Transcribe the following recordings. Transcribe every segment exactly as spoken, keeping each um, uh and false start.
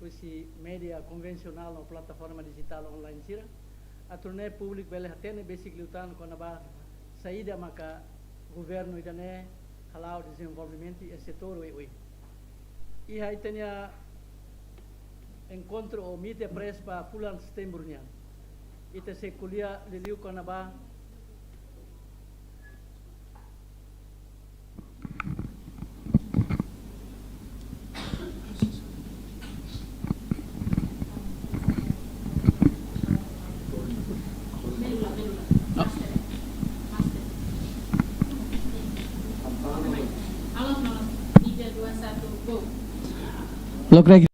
husi média konvensionál no plataforma dijitál online sira, atu nune'e públiku bele hatene besik liután kona-ba saida maka governu ida-ne'e hala'o dezenvolvimentu iha setór oioin. Iha ita-nia enkontru ou media press ba fulan Setembru nian, ita sei ko'alia liuliu kona-ba Lokrek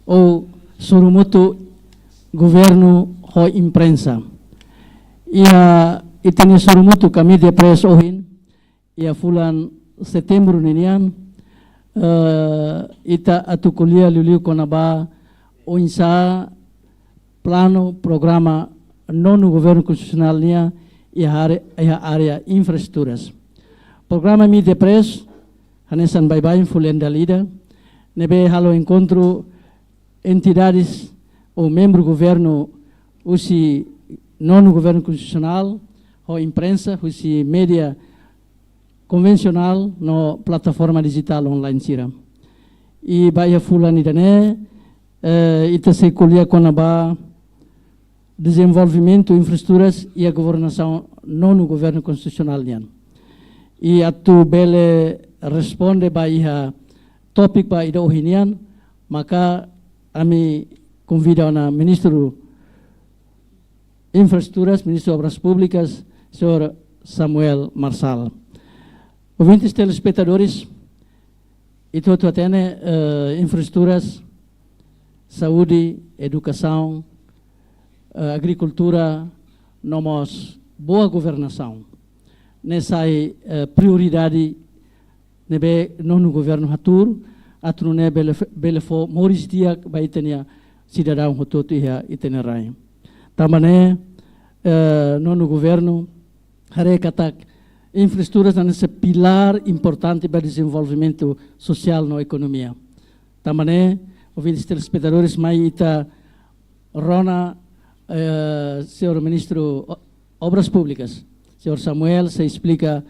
ou sorumutu governu ho imprensa. Iha ita-nia sorumutu ka media press ohin, iha fulan Setembru ninian, eh, ita atu ko'alia liuliu kona-ba oinsá planu programa nonu governu konstitusionál nian iha área, iha área infraestruturas. Programa media press hanesan baibain fulan dala ida, ne'ebé halo enkontru entidades ou membru governu husi nonu governu konstitusionál, ho imprensa husi média konvensionál no plataforma dijitál online sira. I ba iha fulan ida-ne'e, eh, ita sei ko'alia kona-ba dezenvolvimentu infraestruturas iha governasaun nonu governu konstitusionál nian. I atu bele responde ba iha tópiku ba ida ohin nian, maka ami konvida ona Ministru Infraestruturas, Ministru Obras Públikas, señór Samuel Marçal. Ouvintes telespetadores, ita hotu hatene, eh, infraestruturas, saúde, edukasaun, eh, agrikultura, no mós boa governasaun ne'e sai, eh, prioridade ne'ebé nonu governu hatuur, atu nune'e bele fe-, bele fó moris di'ak ba ita-nia sidadaun hotu-hotu iha ita-nia rain. Tanba ne'e, eh, nonu governu haree katak infraestruturas hanesan pilár importante ba dezenvolvimentu sosiál no ekonomia. Tanba ne'e, ouvintes telespetadores, mai ita rona, eh, señór Ministru O-, Obras Públikas, señór Samuel, sei esplika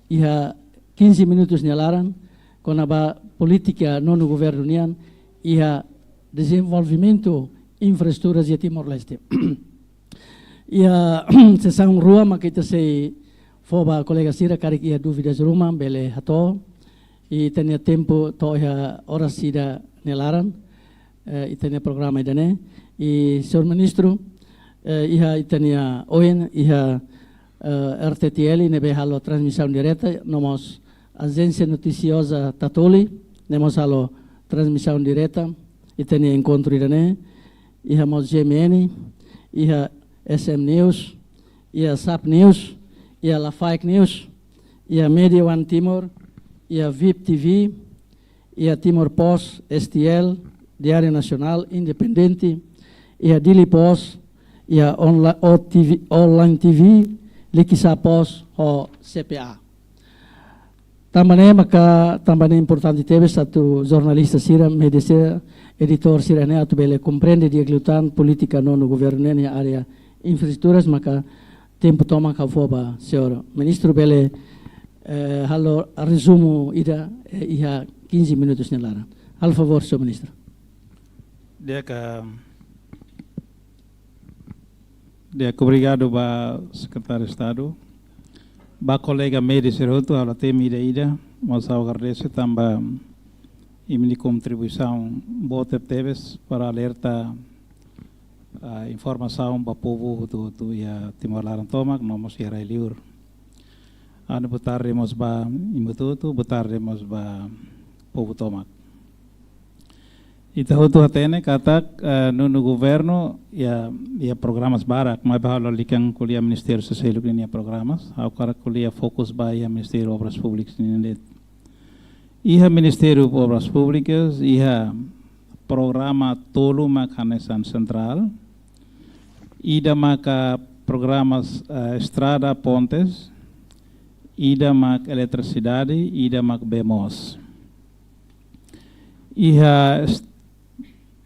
iha quinze minutos nia laran kona-ba polítika nonu governu nian iha dezenvolvimentu infraestruturas iha Timor-Leste. Iha sesaun rua maka ita sei fó ba kolega sira karik iha dúvidas ruma bele hato'o. I ita-nia tempu to'o iha oras ida nia laran, eh, ita-nia programa ida-ne'e. I señór Ministru, eh, iha ita-nia oin, iha, eh, R T T L ne'ebé halo transmisaun direta, no mós Ajénsia Notisioza Tatoli ne'e mós halo transmisaun direta ita-nia enkontru ida-ne'e. Iha mós G M N, iha S M News, iha Sap News, iha Lafaek News, iha Media One Timor, iha VIP T V, iha Timor Post, S T L, Diário Nacional, Independente, iha Dili Post, iha onla-, O T V, Online T V, Likisá Post, ho C P A. Tanba ne'e maka, tanba ne'e importante tebes atu jornalista sira, media sira, editór sira-ne'e atu bele komprende di'ak liután polítika nonu governu nian iha área infraestruturas, maka tempu tomak ha'u fó ba señór Ministru bele, eh, halo rezumu ida, eh, iha quinze minutos nia laran. Halo favór, señór Ministru. Di'ak, di'ak, obrigadu ba Sekretáriu Estadu. Ba kolega media sira hotu, ha'u la temi ida-ida, mas ha'u agradese tanba imi-nia kontribuisaun boot tebes para alerta, ah, informasaun ba povu hotu-hotu iha Timor laran tomak, no mós iha rai-liur. Ha'u-nia boa tarde mós ba imi hotu-hotu, boa tarde mós ba povu tomak. Ita hotu hatene katak, eh, nonu governu iha, iha programas barak, maibé ha'u lalika ko'alia ministériu sira seluk ninia programas, ha'u hakarak ko'alia fokus ba iha Ministériu Obras Públikas nian de'it. Iha Ministériu Obras Públikas iha programa tolu mak hanesan sentrál. Ida maka programas, eh, estrada, pontes, ida mak eletrisidade, ida mak bee moos. Iha est-,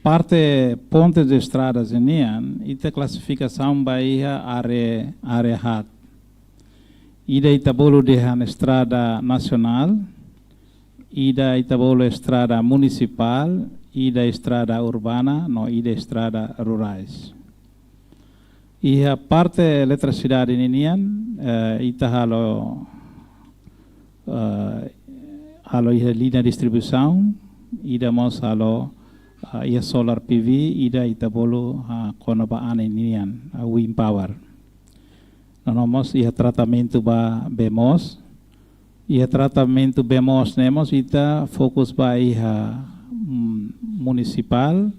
parte pontes de estradas nian, ita klasifikasaun ba iha área, área haat. Ida ita bolu dehan estrada nasionál, ida ita bolu estrada munisipál, ida estrada urbana, no ida estrada rurais. Iha parte eletrisidade ninian, eh, ita halo, eh, halo iha liña distribuisaun, ida mós halo, ah, iha solar P V, ida ita bolu, ah, kona-ba anin nian, ah, wind power. No mós iha tratamentu ba bee moos, iha tratamentu bee moos ne'e mós ita fokus ba iha, mm, munisipál,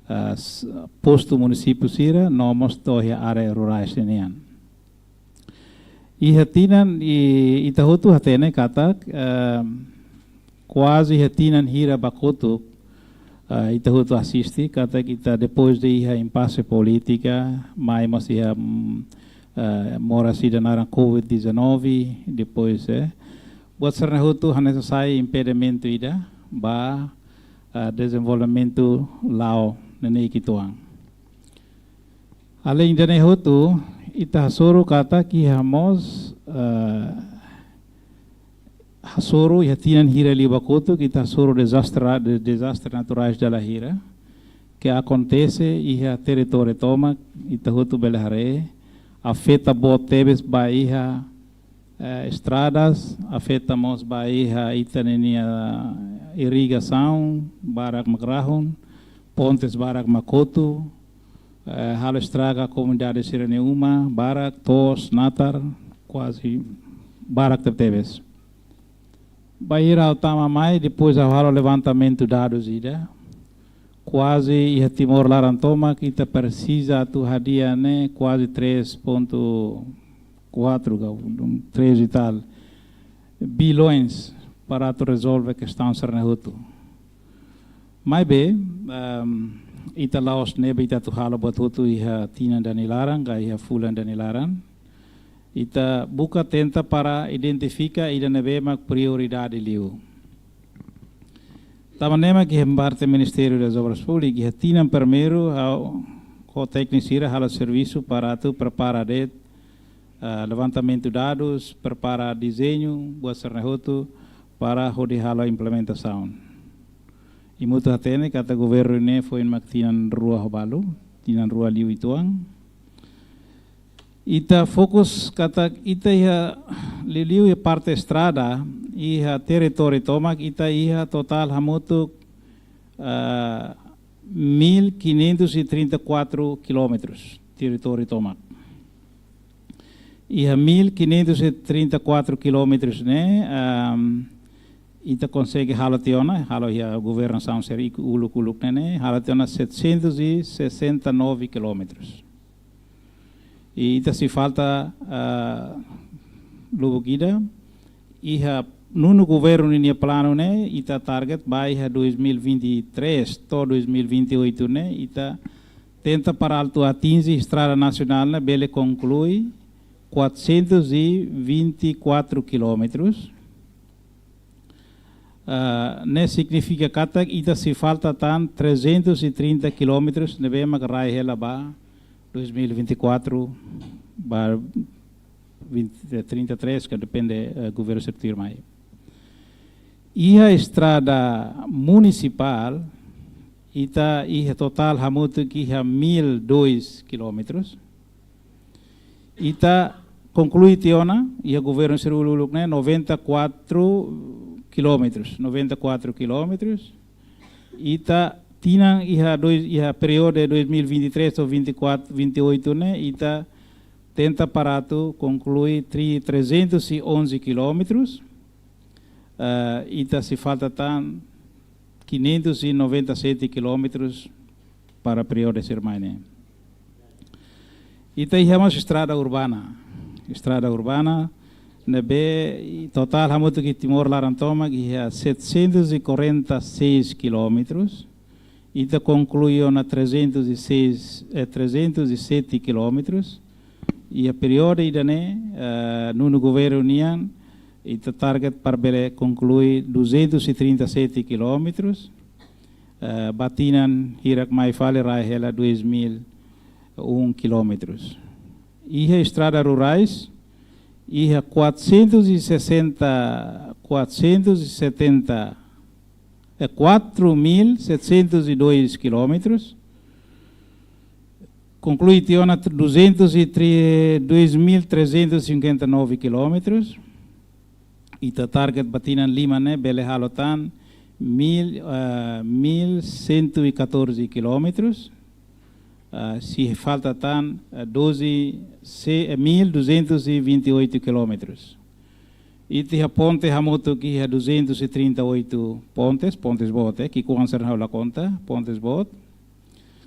ah, s-, postu munisípiu sira, no mós to'o iha área rurais nian. Iha tinan i-, ita hotu hatene katak, ehm, kuaze iha tinan hira ba kotuk, eh, ita hotu asiste katak ita depois de iha impase polítika, mai mós iha, mm, eh, moras ida naran covid dezanove, depois, eh, buat sira-ne'e hotu hanesan sai impedimentu ida ba, eh, dezenvolvimentu la'o neineik uitoan. Além de ne'e hotu, ita hasoru katak iha mós, eh, hasoru iha tinan hira liubá kotuk, ita hasoru dezastre, de-, dezastre naturais dala hira ke akontese iha territóriu tomak, ita hotu bele haree, afeta boot tebes ba iha, eh, estradas, afeta mós ba iha ita ninia irrigasaun, barak mak rahun, pontes barak mak kotu, eh, halo estraga komunidade sira-nia uma, barak, to'os, natar, kuaze barak tebetebes. Bainhira ha'u tama mai, depois ha'u halo levantamentu dadus ida, kuaze iha Timor laran tomak ita presiza atu hadi'a ne'e kuaze três ponto quatro, ka, três e tal bilhões para atu rezolve kestaun sira-ne'e hotu. Maibé, ehm, ita la'ós ne'ebé ita atu halo buat hotu iha tinan ida nia laran, ka iha fulan ida nia laran. Ita buka tenta para identifika ida ne'ebé mak prioridade liu. Tanba ne'e mak iha parte Ministério das Obras Públicas, iha tinan primeiru, ha'u ho tékniku sira halo servisu para atu prepara de'it, ah, levantamentu dadus, prepara dezeñu, buat sira-ne'e hotu para hodi halo implementasaun. Imi hotu hatene katak governu ne'e foin mak tinan rua ho balu, tinan rua liu uitoan. Ita fokus katak ita iha liuliu iha parte estrada, iha territóriu tomak, ita iha totál hamutuk, ah, mil quinhentos e trinta e quatro quilómetros territóriu tomak. Iha mil quinhentos e trinta e quatro quilómetros ne'e, ahm, ita konsege halo tiha ona, halo iha governasaun sira uluk-uluk ne'e, halo tiha ona setecentos e sessenta e nove quilómetros. I ita sei falta, ah, lubuk ida, iha nonu governu ninia planu ne'e, ita target ba iha dois mil e vinte e três to'o dois mil e vinte e oito ne'e, ita tenta para atu atinje estrada nasionál ne'e bele konklui quatrocentos e vinte e quatro quilómetros. Ah, ne'e signifika katak ita sei falta tan trezentos e trinta quilómetros ne'ebé mak rai hela ba dois mil e vinte e quatro ba vinte, eh, trinta e três, ka depende, eh, governu sira tuirmai. Iha estrada munisipál, ita iha totál hamutuk iha mil dois quilómetros. Ita konklui tiha ona, iha governu sira uluk-uluk ne'e, noventa e quatro quilómetros, noventa e quatro quilómetros. Ita tinan iha dois, iha períodu dois mil e vinte e três to'o vinte e quatro, vinte e oito ne'e, ita tenta para atu konklui tri-, trezentos e onze quilómetros. Ah, ita sei falta tan quinhentos e noventa e sete quilómetros para períodu sira mai ne'e. Ita iha mós estrada urbana. Estrada urbana ne'ebé totál hamutuk iha Timor laran tomak iha setecentos e quarenta e seis quilómetros. Ita konklui ona trezentos e seis, eh, trezentos e sete quilómetros. Iha períodu ida-ne'e, eh, nonu governu nian, Ita target para bele konklui duzentos e trinta e sete quilómetros, eh, ba tinan hirak mai fali rai hela dois mil e um quilómetros. Iha estrada rurais, iha quatrocentos e sessenta, quatrocentos e setenta, é quatro mil setecentos e dois quilómetros. Konklui tiha ona duzentos e três, dois mil trezentos e cinquenta e nove quilómetros. Ita target ba tinan lima ne'e bele halo tan mil, ah, mil cento e catorze quilómetros. Ah, sei falta tan, ah, doze, se-, eh, mil duzentos e vinte e oito quilómetros. Ita iha ponte hamutuk iha duzentos e trinta e oito pontes, pontes boot, eh, ki'ikoan sira ha'u la konta, pontes boot.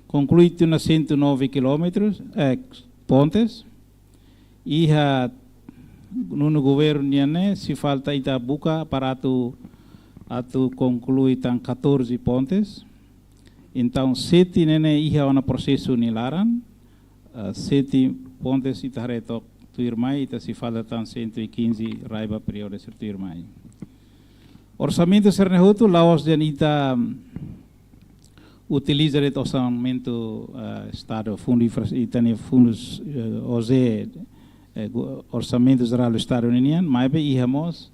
Konklui tiha ona cento e nove quilómetros, eh, pontes. Iha nonu governu nian ne'e, sei falta ita buka para atu, atu konklui tan catorze pontes. Entaun, sete ne'e ne'e iha ona prosesu nia laran, ah, sete pontes ita haree took tuirmai, ita sei falta tan cento e quinze rai ba períodu sira tuirmai. Orsamentu sira-ne'e hotu, la'ós dehan ita utiliza de'it orsamentu, ah, Estadu, fundu infra-, ita-nia fundus, eh, O J E, eh, gu-, Orsamentu Jerál Estadu ninian, maibé iha mós,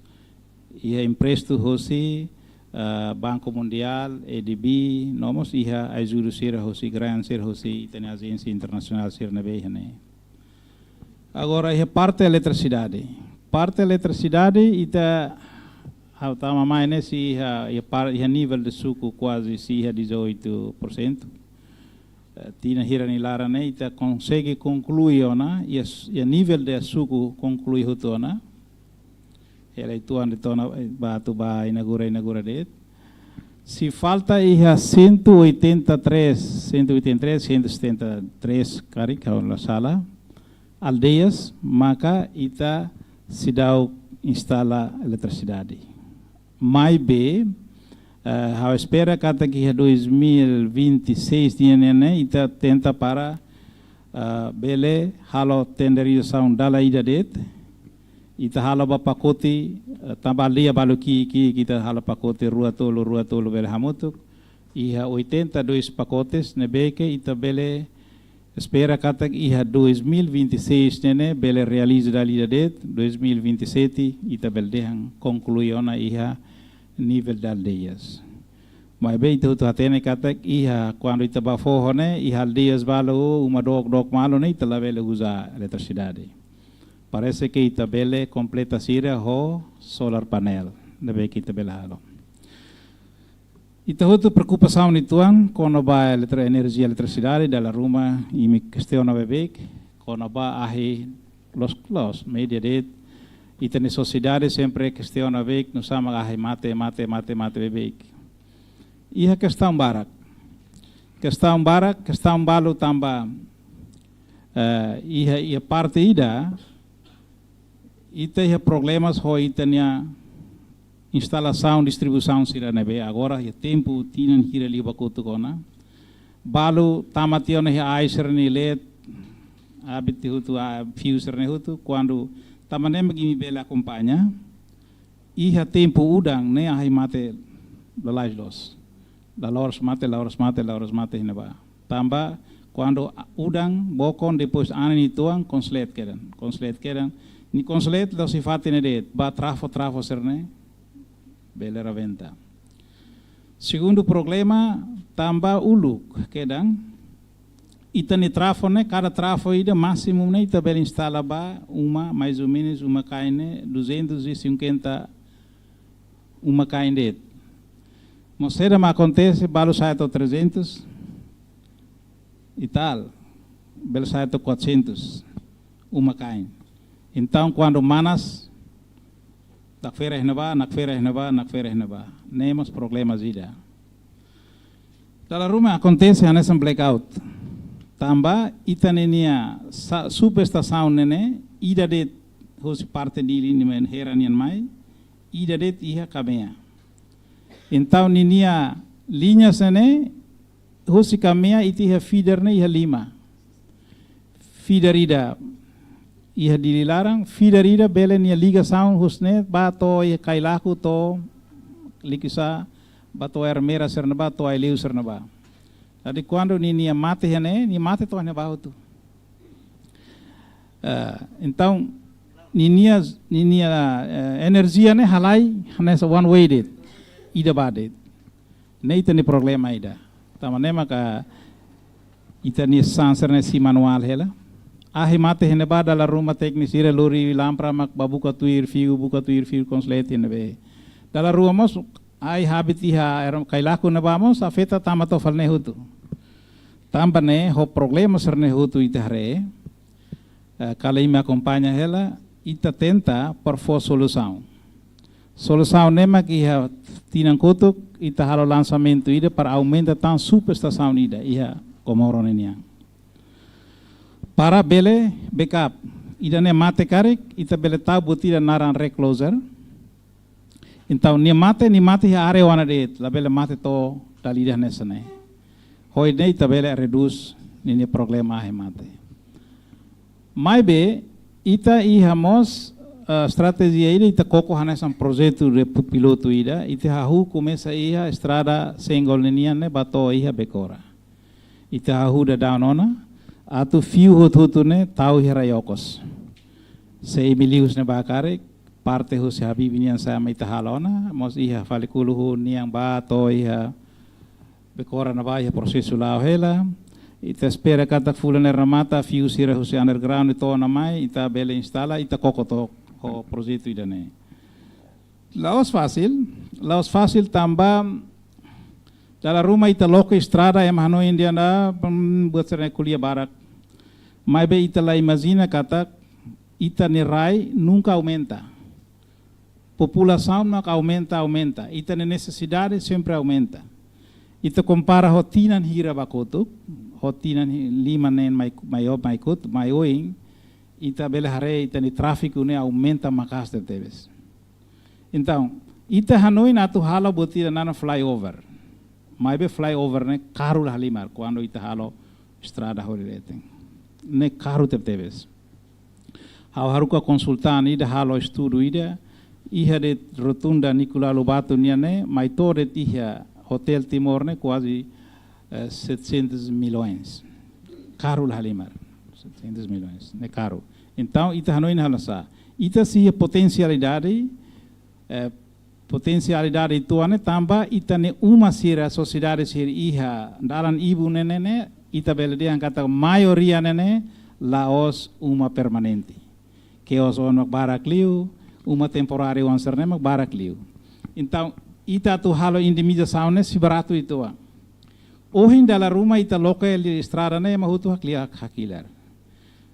iha emprestu hosi, ah, Banku Mundiál, A D B, no mós iha ajuda sira hosi, grant sira hosi, ita-nia ajénsia internasionál sira ne'ebé iha ne'e. Agora, iha parte eletrisidade. Parte eletrisidade, ita, ha'u tama mai ne'e sei iha, iha par-, iha nivel de suku kuaze sei iha dezoito por cento. Eh, tinan hirak nia laran ne'e, ita konsege konklui ona, iha s-, iha nivel de suku konklui hotu ona. Hela uitoan de'it ona, eh, ba atu ba inaugura, inaugura de'it. Sei falta iha cento e oitenta e três, cento e oitenta e três, cento e setenta e três, karik, ha'u la sala, aldeias, maka ita seidauk instala eletrisidade. Maibé, eh, ha'u espera katak iha dois mil e vinte e seis nian ne'e, ita tenta para, eh, bele halo tenderizasaun dala ida de'it, ita halo ba pakote, eh, tanba aldeia balu ki'ik, ki'ik, ita halo pakote rua tolu, rua tolu bele hamutuk. Iha oitenta e dois pakotes, ne'ebé ke ita bele espera katak iha dois mil e vinte e seis ne'e ne'e bele realiza dala ida de'it, dois mil e vinte e sete ita bele dehan konklui ona iha nivel de aldeias. Maibé ita hotu hatene katak iha, kuandu ita ba foho ne'e, iha aldeias balu uma dook, dook malu ne'e ita labele uza eletrisidade. Parese ke ita bele kompleta sira ho solar panel, ne'ebé ke ita bele halo. Ita hotu preokupasaun uitoan kona-ba eletri-, enerjia, eletrisidade, dala ruma imi kestiona beibeik, kona-ba ahi loos, loos, média de'it, ita-nia sosiedade sempre kestiona beibeik, nusá mak ahi mate, mate, mate, mate beibeik. Iha kestaun barak. Kestaun barak, kestaun balu tanba, eh, iha, iha parte ida, ita iha problemas ho ita-nia instalasaun distribuisaun sira ne'ebé agora iha tempu tinan hira liu ba kotuk ona. Balu tama tiha ona iha ai sira-nia leet, abit tiha hotu, ah, fiu sira-ne'e hotu, kuandu tama ne'e mak imi bele akompaña, iha tempu udan ne'e ahi mate lalais loos. Laloros mate, laloros mate, laloros mate iha ne'ebá. Tanba kuandu a-, udan bokon depois anin uitoan konslet kedan, konslet kedan. Nia konslet la'ós iha fatin ne'e de'it, ba trafo, trafo sira-ne'e bele rebenta. Segundu problema, tanba uluk kedan, ita-nia trafo ne'e, kada trafo ida másimu ne'e ita bele instala ba uma, mais ou menos, uma-kain ne'e duzentos e cinquenta uma-kain de'it. Mas saida mak akontese, balu sa'e to'o trezentos e tal, bele sa'e to'o quatrocentos uma-kain. Entaun, kuandu manas, nakfera iha ne'ebá, nakfera iha ne'ebá, nakfera iha ne'ebá. Ne'e mós problema ida. Dala ruma akontese hanesan blackout. Tanba ita ninia sa-, subestasaun ne'e ne'e, ida de'it hosi parte Dili nian hera nian mai, ida de'it iha Kamea. Entaun ninia liña sira-ne'e, hosi Kamea ita iha feeder ne'e iha lima. Feeder ida iha Dili laran, feeder ida bele nia ligasaun husi ne'e ba to'o iha Kailaku to'o Likisá, ba to'o Ermera sira-ne'ebá, to'o Aileu sira-ne'ebá. Jadi kuandu ninia mate iha ne'e, nia mate to'o iha ne'ebá hotu. Eh, entaun, ninia, ninia, eh, enerjia ne'e halai, hanesan one way de'it, ida ba de'it. Ne'e ita-nia problema ida. Tanba ne'e maka ita-nia sasán sira-ne'e sei manuál hela. Ahi mate iha ne'ebá dala ruma tékniku sira lori lampara mak ba buka tuir fiu, buka tuir fiu konslet iha ne'ebé. Dala ruma mós ahi habit iha Erm-, Kailaku ne'ebá mós afeta tanba to'o fali ne'e hotu. Tanba ne'e ho problema sira-ne'e hotu ita haree, eh, kala imi akompaña hela, ita tenta para fó solusaun. Solusaun ne'e mak iha tinan kotuk ita halo lansamentu ida para aumenta tan subestasaun ida iha Comoro ninian. Para bele backup, ida-ne'e mate karik, ita bele tau buat ida naran recloser. Entaun, nia mate, nia mate iha área ida de'it, labele mate to'o dala ida hanesan ne'e. Ho ida-ne'e ita bele redús ninia problema ahi mate. Maibé, ita iha mós, eh, estratéjia ida ita koko hanesan projetu de pu-, pilotu ida, ita hahú komesa iha estrada Sengol ninian ne'e ba to'o iha Becora. Ita hahú daudaun ona, atu fiu hotu-hotu ne'e tau iha rai okos. Se imi liu husi ne'ebá karik, parte husi Habib nian sá mak ita halo ona, mós iha fali kulu hun nian ba to'o iha Becora ne'ebá iha prosesu la'o hela. Ita espera katak fulan ne'e remata, fiu sira husi underground to'o ona mai, ita bele instala, ita koko to'ok ho projetu ida-ne'e. La'ós fasil, la'ós fasil tanba dala ruma ita loke estrada ema hanoin dehan, hmm, buat sira-ne'e ko'alia barak. Maibé ita la imajina katak ita-nia rai nunka aumenta. Populasaun mak aumenta, aumenta. Ita-nia nesesidade sempre aumenta. Ita kompara ho tinan hira ba kotuk, ho tinan hi-, lima neen mai, mai o-, mai kotuk, mai oin, ita bele haree ita-nia tráfiku ne'e aumenta maka'as tebetebes. Entaun, ita hanoin atu halo buat ida naran flyover. Maibé flyover ne'e karu la halimar kuandu ita halo estrada hori leten. Ne'e karu tebetebes. Ha'u haruka konsultan ida halo estudu ida, iha de'it rotunda Nicolau Lobato nian ne'e, mai to'o de'it iha Hotel Timor ne'e kuaze, eh, setecentos milhões. Karu la halimar. Setecentos milhões. Ne'e karu. Entaun, ita hanoin halo sá. Ita sei iha potensialidade, eh, potensialidade uitoan ne'e tanba ita-nia uma sira, sosiedade sira iha dalan ibun ne'e ne'e, ita bele dehan katak maioria ne'e ne'e la'ós uma permanente. Kios oan mak barak liu, uma temporáriu oan sira-ne'e mak barak liu. Entaun, ita atu halo indemnizasaun ne'e sei baratu uitoan. Ohin dala ruma ita loke estrada ne'e ema hotu hakilar, hakilar.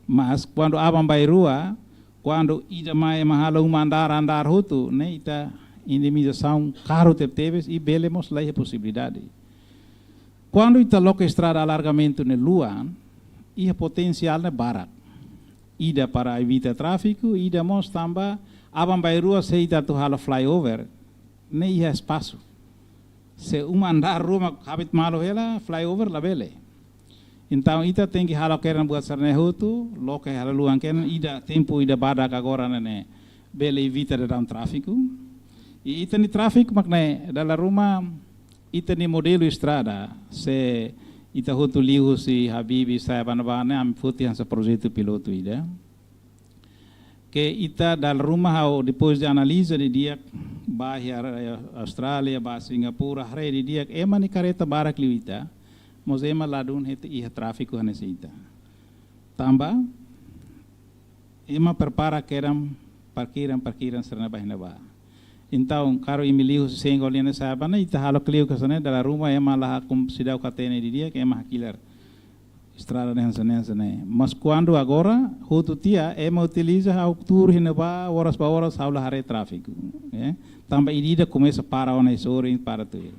Mas kuandu aban-bainrua, kuandu ida mai ema halo uma andar, andar hotu, ne'e ita indemnizasaun karu tebetebes i bele mós la iha posibilidade. Kuandu ita loke estrada alargamentu ne'e luan, iha potensiál ne'e barak. Ida para evita tráfiku, ida mós tanba aban-bainrua se ita atu halo flyover, ne'e iha espasu. Se uma andar ruma mak habit malu hela, flyover labele. Entaun, ita tenke halo kedan buat sira-ne'e hotu, loke halo luan kedan, ida tempu ida badak agora ne'e ne'e bele evita daudaun tráfiku. I ita-nia tráfiku mak ne'e, dala ruma ita-nia modelu estrada, se ita hotu liu husi Habib sira-ne'ebá ne'e, ami foti hanesan projetu pilotu ida. Ke ita dala ruma ha'u depois de analiza didi'ak, ba iha Austrália, ba Singapura, haree didi'ak, ema nia karreta barak liu ita, mas ema ladún hetan iha tráfiku hanesan ita. Tanba, ema prepara kedan parkiran, parkiran sira-ne'ebá iha ne'ebá. Entaun, karik imi liu husi Sengol nian ne'e sá mak ne'e, ita halo klínika hanesan ne'e, dala ruma ema la hakum seidauk hatene didi'ak, ema hakilar estrada ne'e hanesan ne'e, hanesan ne'e. Mas kuandu agora, hotu tiha, ema utiliza ha'u tuur iha ne'ebá, oras ba oras, ha'u la haree tráfiku, eh. Tanba ida-idak komesa para ona iha sorin, para tuir.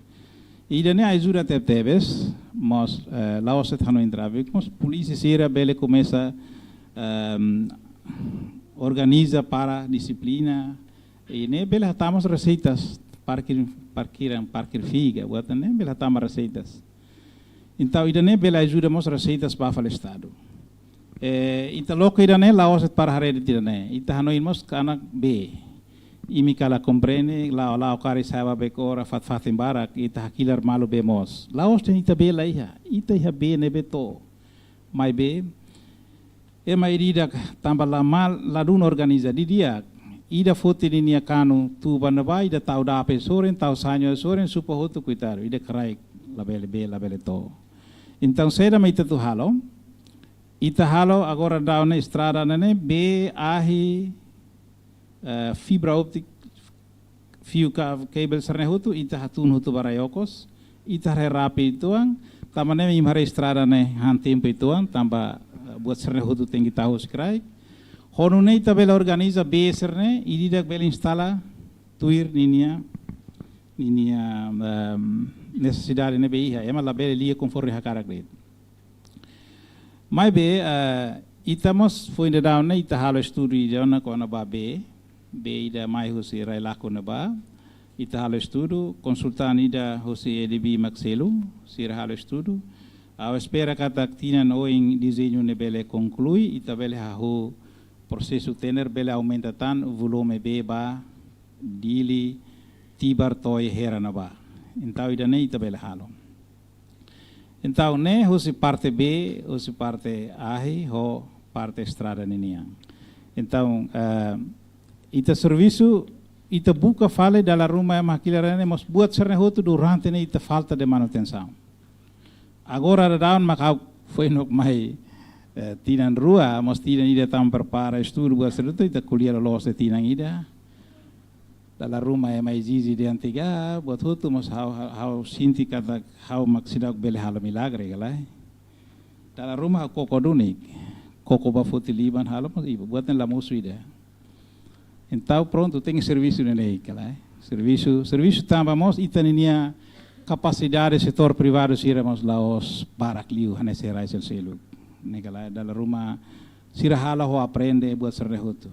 Ida-ne'e ajuda tebetebes, mas, eh, la'ós de'it hanoin tráfiku, mas polísia sira bele komesa, ehm, organiza para dixiplina, i ne'e bele hatama mós reseitas, parkir, parkiran, parkir fee ka, buat ne'e bele hatama reseitas. Entaun, ida-ne'e bele ajuda mós reseitas ba fali Estadu. Eh, ita loke ida-ne'e la'ós de'it para haree de'it ida-ne'e. Ita hanoin mós kanek bee. Imi kala komprende, la'o, la'o karik sa'e ba Becora, fatin-fatin barak, ita hakilar malu bee mós. La'ós de'it ita bee la iha, ita iha bee ne'ebé to'o. Maibé, ema ida-idak tanba la mal, ladún organiza didi'ak. Ida foti ninia kanu tuba ne'ebá, ida tau dape sorin, tau sañu sorin, supa hotu, koitadu, ida kraik labele bee, labele to'o. Entaun, saida mak ita atu halo? Ita halo agora daudaun ne'e estrada ne'e, ne'e bee, ahi, eh, fibra óptika, fiu ka-, kabel sira-ne'e hotu, ita hatún hotu ba rai okos, ita haree rapi uitoan, tanba ne'e imi haree estrada ne'e han tempu uitoan, tanba, eh, buat sira-ne'e hotu tenke tau husi kraik. Ho nune'e ita bele organiza bee sira-ne'e, ida-idak bele instala tuir ninia, ninia, ehm, nesesidade ne'ebé iha, ema labele lia konforme hakarak de'it. Maibé, eh, ita mós foin daudaun ne'e ita halo estudu ida ona kona-ba bee, bee ida mai husi Railaco ne'ebá. Ita halo estudu, konsultante ida husi A D B mak selu, sira halo estudu. Ha'u espera katak tinan oin dezeñu ne'e bele konklui, ita bele hahú prosesu tender, bele aumenta tan volume bee ba Dili, Tibar, Toi, Hera ne'ebá. Entaun, ida-ne'e ita bele halo. Entaun, ne'e husi parte bee, husi parte ahi, ho parte estrada ninian. Entaun, eh, ita servisu, ita buka fali dala ruma ema hakilar ne'e, mas buat sira-ne'e hotu durante ne'e ita falta de manutensaun. Agora daudaun mak ha'u foin mai, eh, tinan rua, mas tinan ida tama prepara estudu buat sira-ne'e hotu, ita ko'alia loloos tinan ida. Dala ruma ema ezije dehan tiha buat hotu, mas ha'u, ha'u, ha'u sente katak ha'u mak seidauk bele halo milagre ka lae. Dala ruma ha'u koko duni, koko ba foti liman halo, mas ibu buat ne'e la mosu ida. Entaun prontu, tenke servisu ne'e ka lae. Servisu, servisu tanba mós ita ninia kapasidade setór privadu sira mós la'ós barak liu hanesan rai seluk-seluk. Ne'e ka lae, dala ruma sira halo ho aprende buat sira-ne'e hotu.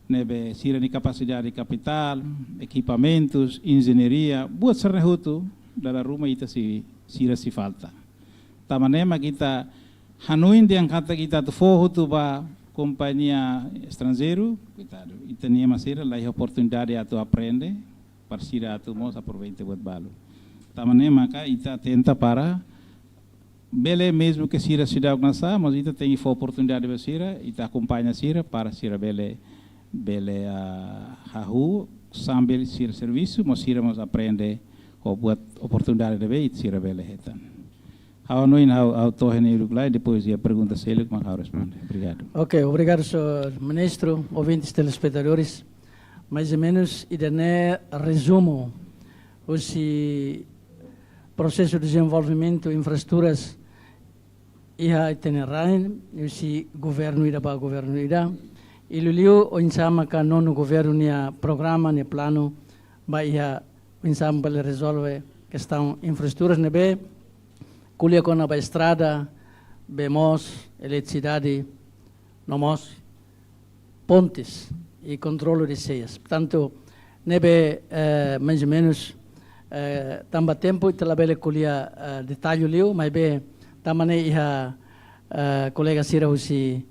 Ne'ebé sira-nia kapasidade kapitál, ekipamentus, enjeñaria, buat sira-ne'e hotu, dala ruma ita sei, sira sei falta. Tanba ne'e mak ita hanoin dehan katak ita atu fó hotu ba kompañia estranjeiru, koitadu, ita-nia ema sira la iha oportunidade atu aprende, para sira atu mós aproveita buat balu. Tanba ne'e maka ita tenta para bele, mezmu ke sira seidauk nasa, mas ita tenke fó oportunidade ba sira, ita akompaña sira para sira bele, bele, ah, hahú sambil sira servisu, mas sira mós aprende ho buat oportunidade ne'ebé sira bele hetan. Ha'u hanoin ha'u, ha'u to'o iha ne'e uluk lai, depois iha pergunta seluk mak ha'u responde. Obrigadu. Ok, obrigadu, señór Ministru, ouvintes, telespetadores. Mais ou menus ida-ne'e rezumu husi prosesu dezenvolvimentu infraestruturas iha ita-nia rain, husi governu ida ba governu ida. I liuliu oinsá maka nonu governu nia programa, nia planu, ba iha oinsá bele rezolve kestaun infraestruturas ne'ebé ko'alia kona-ba estrada, bee moos, eletrisidade, no mós pontes i kontrolu de seias. Portantu, ne'ebé, eh, mais ou menus, eh, tanba tempu ita labele ko'alia, eh, detalle liu, maibé tanba ne'e iha, eh, kolega sira husi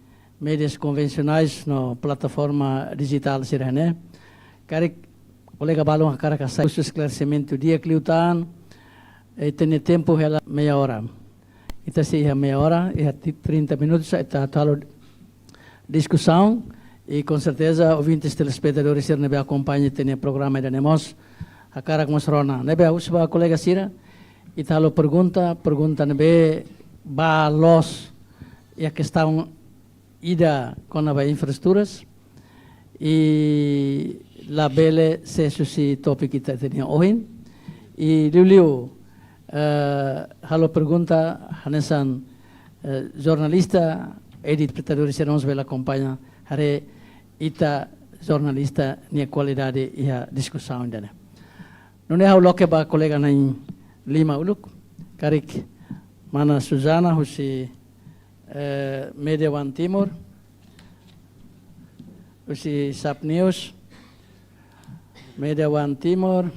médias konvensionais no plataforma dijitál sira-ne'e. Karik kolega balun hakarak hasai husi esklaresimentu di'ak liután, eh, ita-nia tempu hela meia hora. Ita sei iha meia hora, iha ti-, trinta minutos, ita halo diskusaun, i com certeza ouvintes, telespetadores sira ne'ebé akompaña ita-nia programa ida-ne'e mós hakarak mós rona. Ne'ebé husu ba kolega sira, ita halo pergunta, pergunta ne'ebé ba loos iha kestaun ida kona-ba infraestruturas, i labele sees husi tópiku ita-nia ohin. I liuliu, eh, halo pergunta hanesan, eh, jornalista, telespetadores sira mós bele akompaña, haree ita jornalista nia kualidade iha diskusaun ida-ne'e. Nune'e ha'u loke ba kolega na'in lima uluk, karik mana Susana husi, eh, Media One Timor, husi Sap News, Media One Timor,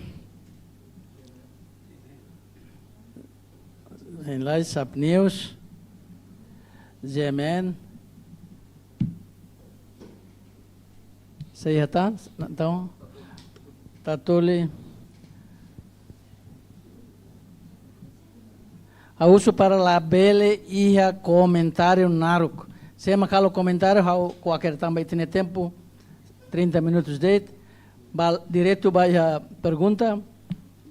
Enlight, Sap News, G M N, Sei hatán, entaun, Tatoli. Ha'u husu para labele iha komentáriu naruk. Se ema halo komentáriu, ha'u kualkér tanba ita-nia tempu trinta minutos de'it. Ba diretu ba iha pergunta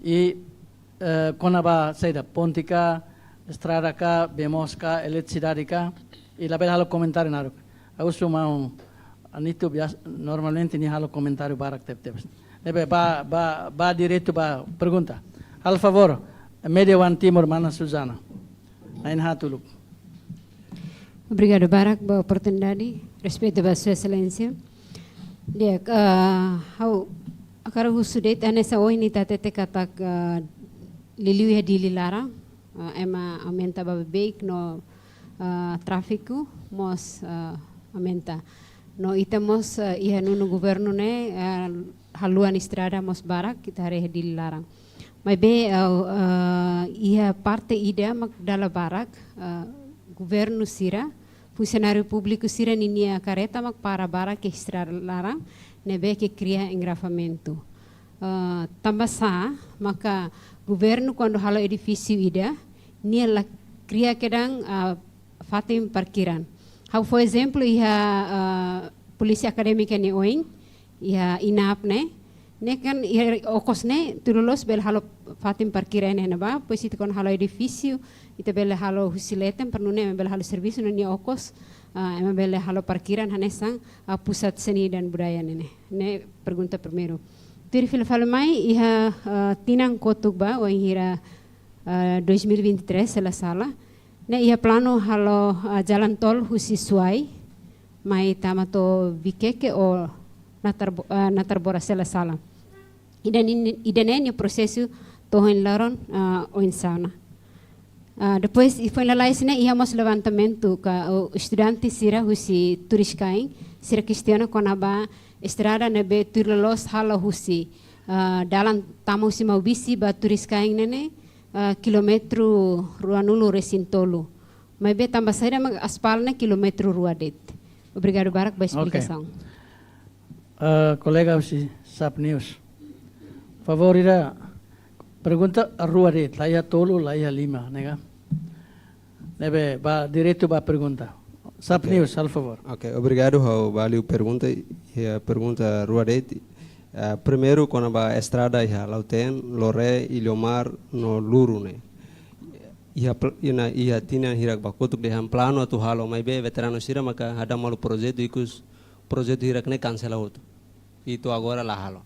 i, eh, kona-ba saida, ponte ka, estrada ka, bee moos ka, eletrisidade ka, i labele halo komentáriu naruk. Ha'u husu maun Anito biasa, normalmente nia halo komentáriu barak tebetebes. Ne'ebé ba, ba, ba diretu ba pergunta. Halo favór, Media One Timor, mana Susana. Na'in-haat uluk. Obrigadu barak ba oportunidade. Respeitu ba Sua Exelénsia. Di'ak, ah, ha'u hakarak husu de'it hanesan ohin ita hatete katak, ah, liuliu iha Dili laran, ah, ema aumenta ba beibeik no, ah, tráfiku mós, ah, aumenta. No ita mós, ah, iha nonu governu ne'e, ah, haluan estrada mós barak, ita haree iha Dili laran. Maibé, ah, ah, iha parte ida mak dala barak, ah, governu sira, funsionáriu públiku sira ninia karreta mak para barak iha estrada laran, ne'ebé ke kria engarrafamentu. Ah, tanba sá maka governu kuandu halo edifísiu ida, nia la kria kedan, ah, fatin parkiran. Ha'u fó ezemplu iha, ah, Polísia Akadémika nia oin, iha INAP ne'e, ne'e kan iha okos ne'e tuir loloos bele halo fatin parkiran iha ne'ebá, depois ita kuandu halo edifísiu, ita bele halo husi leten, para nune'e bele halo servisu no nia okos, ah, ema bele halo parkiran hanesan, ah, Pusat Seni dan Budaya ne'e ne'e. Ne'e pergunta primeiru. Tuir fila fali mai iha, ah, tinan kotuk ba, wainhira, ah, dois mil e vinte e três, se la sala. Ne'e iha planu halo, ah, jalan tol husi Suai mai tama to'o Vikeke ou Natar Bo-, ah, Natarbora, se la sala. Ida-ne'e, ida-ne'e nia prosesu to'o ohin loron, ah, oinsá ona. Ah, depois, i foin lalais ne'e iha mós levantamentu ka, o, estudante sira husi Turiscai, sira kestiona kona-ba estrada ne'ebé tuir loloos halo husi, ah, dalan tama husi Maubisse ba Turiscai ne'e ne'e, ah, kilómetru ruanulu-resin-tolu. Maibé tanba saida mak aspal ne'e kilómetru rua de'it. Obrigadu barak ba Ok. esplikasaun. Ah, kolega husi SAP News. Favór ida pergunta rua de'it, la iha tolu, la iha lima, ne'e ka? Ne'ebé ba diretu ba pergunta. SAP Ok. News, halo favór. Ok, obrigadu, ha'u ba liu pergunta, iha pergunta rua de'it. Ah, primeiru, kona-ba estrada iha Lautém, Loré, Ilhomar, no Luru ne'e. Iha pl-, ina, iha tinan hirak ba kotuk dehan planu atu halo maibé veteranu sira maka hadau malu projetu ikus projetu hirak ne'e kansela hotu. I to'o agora la halo.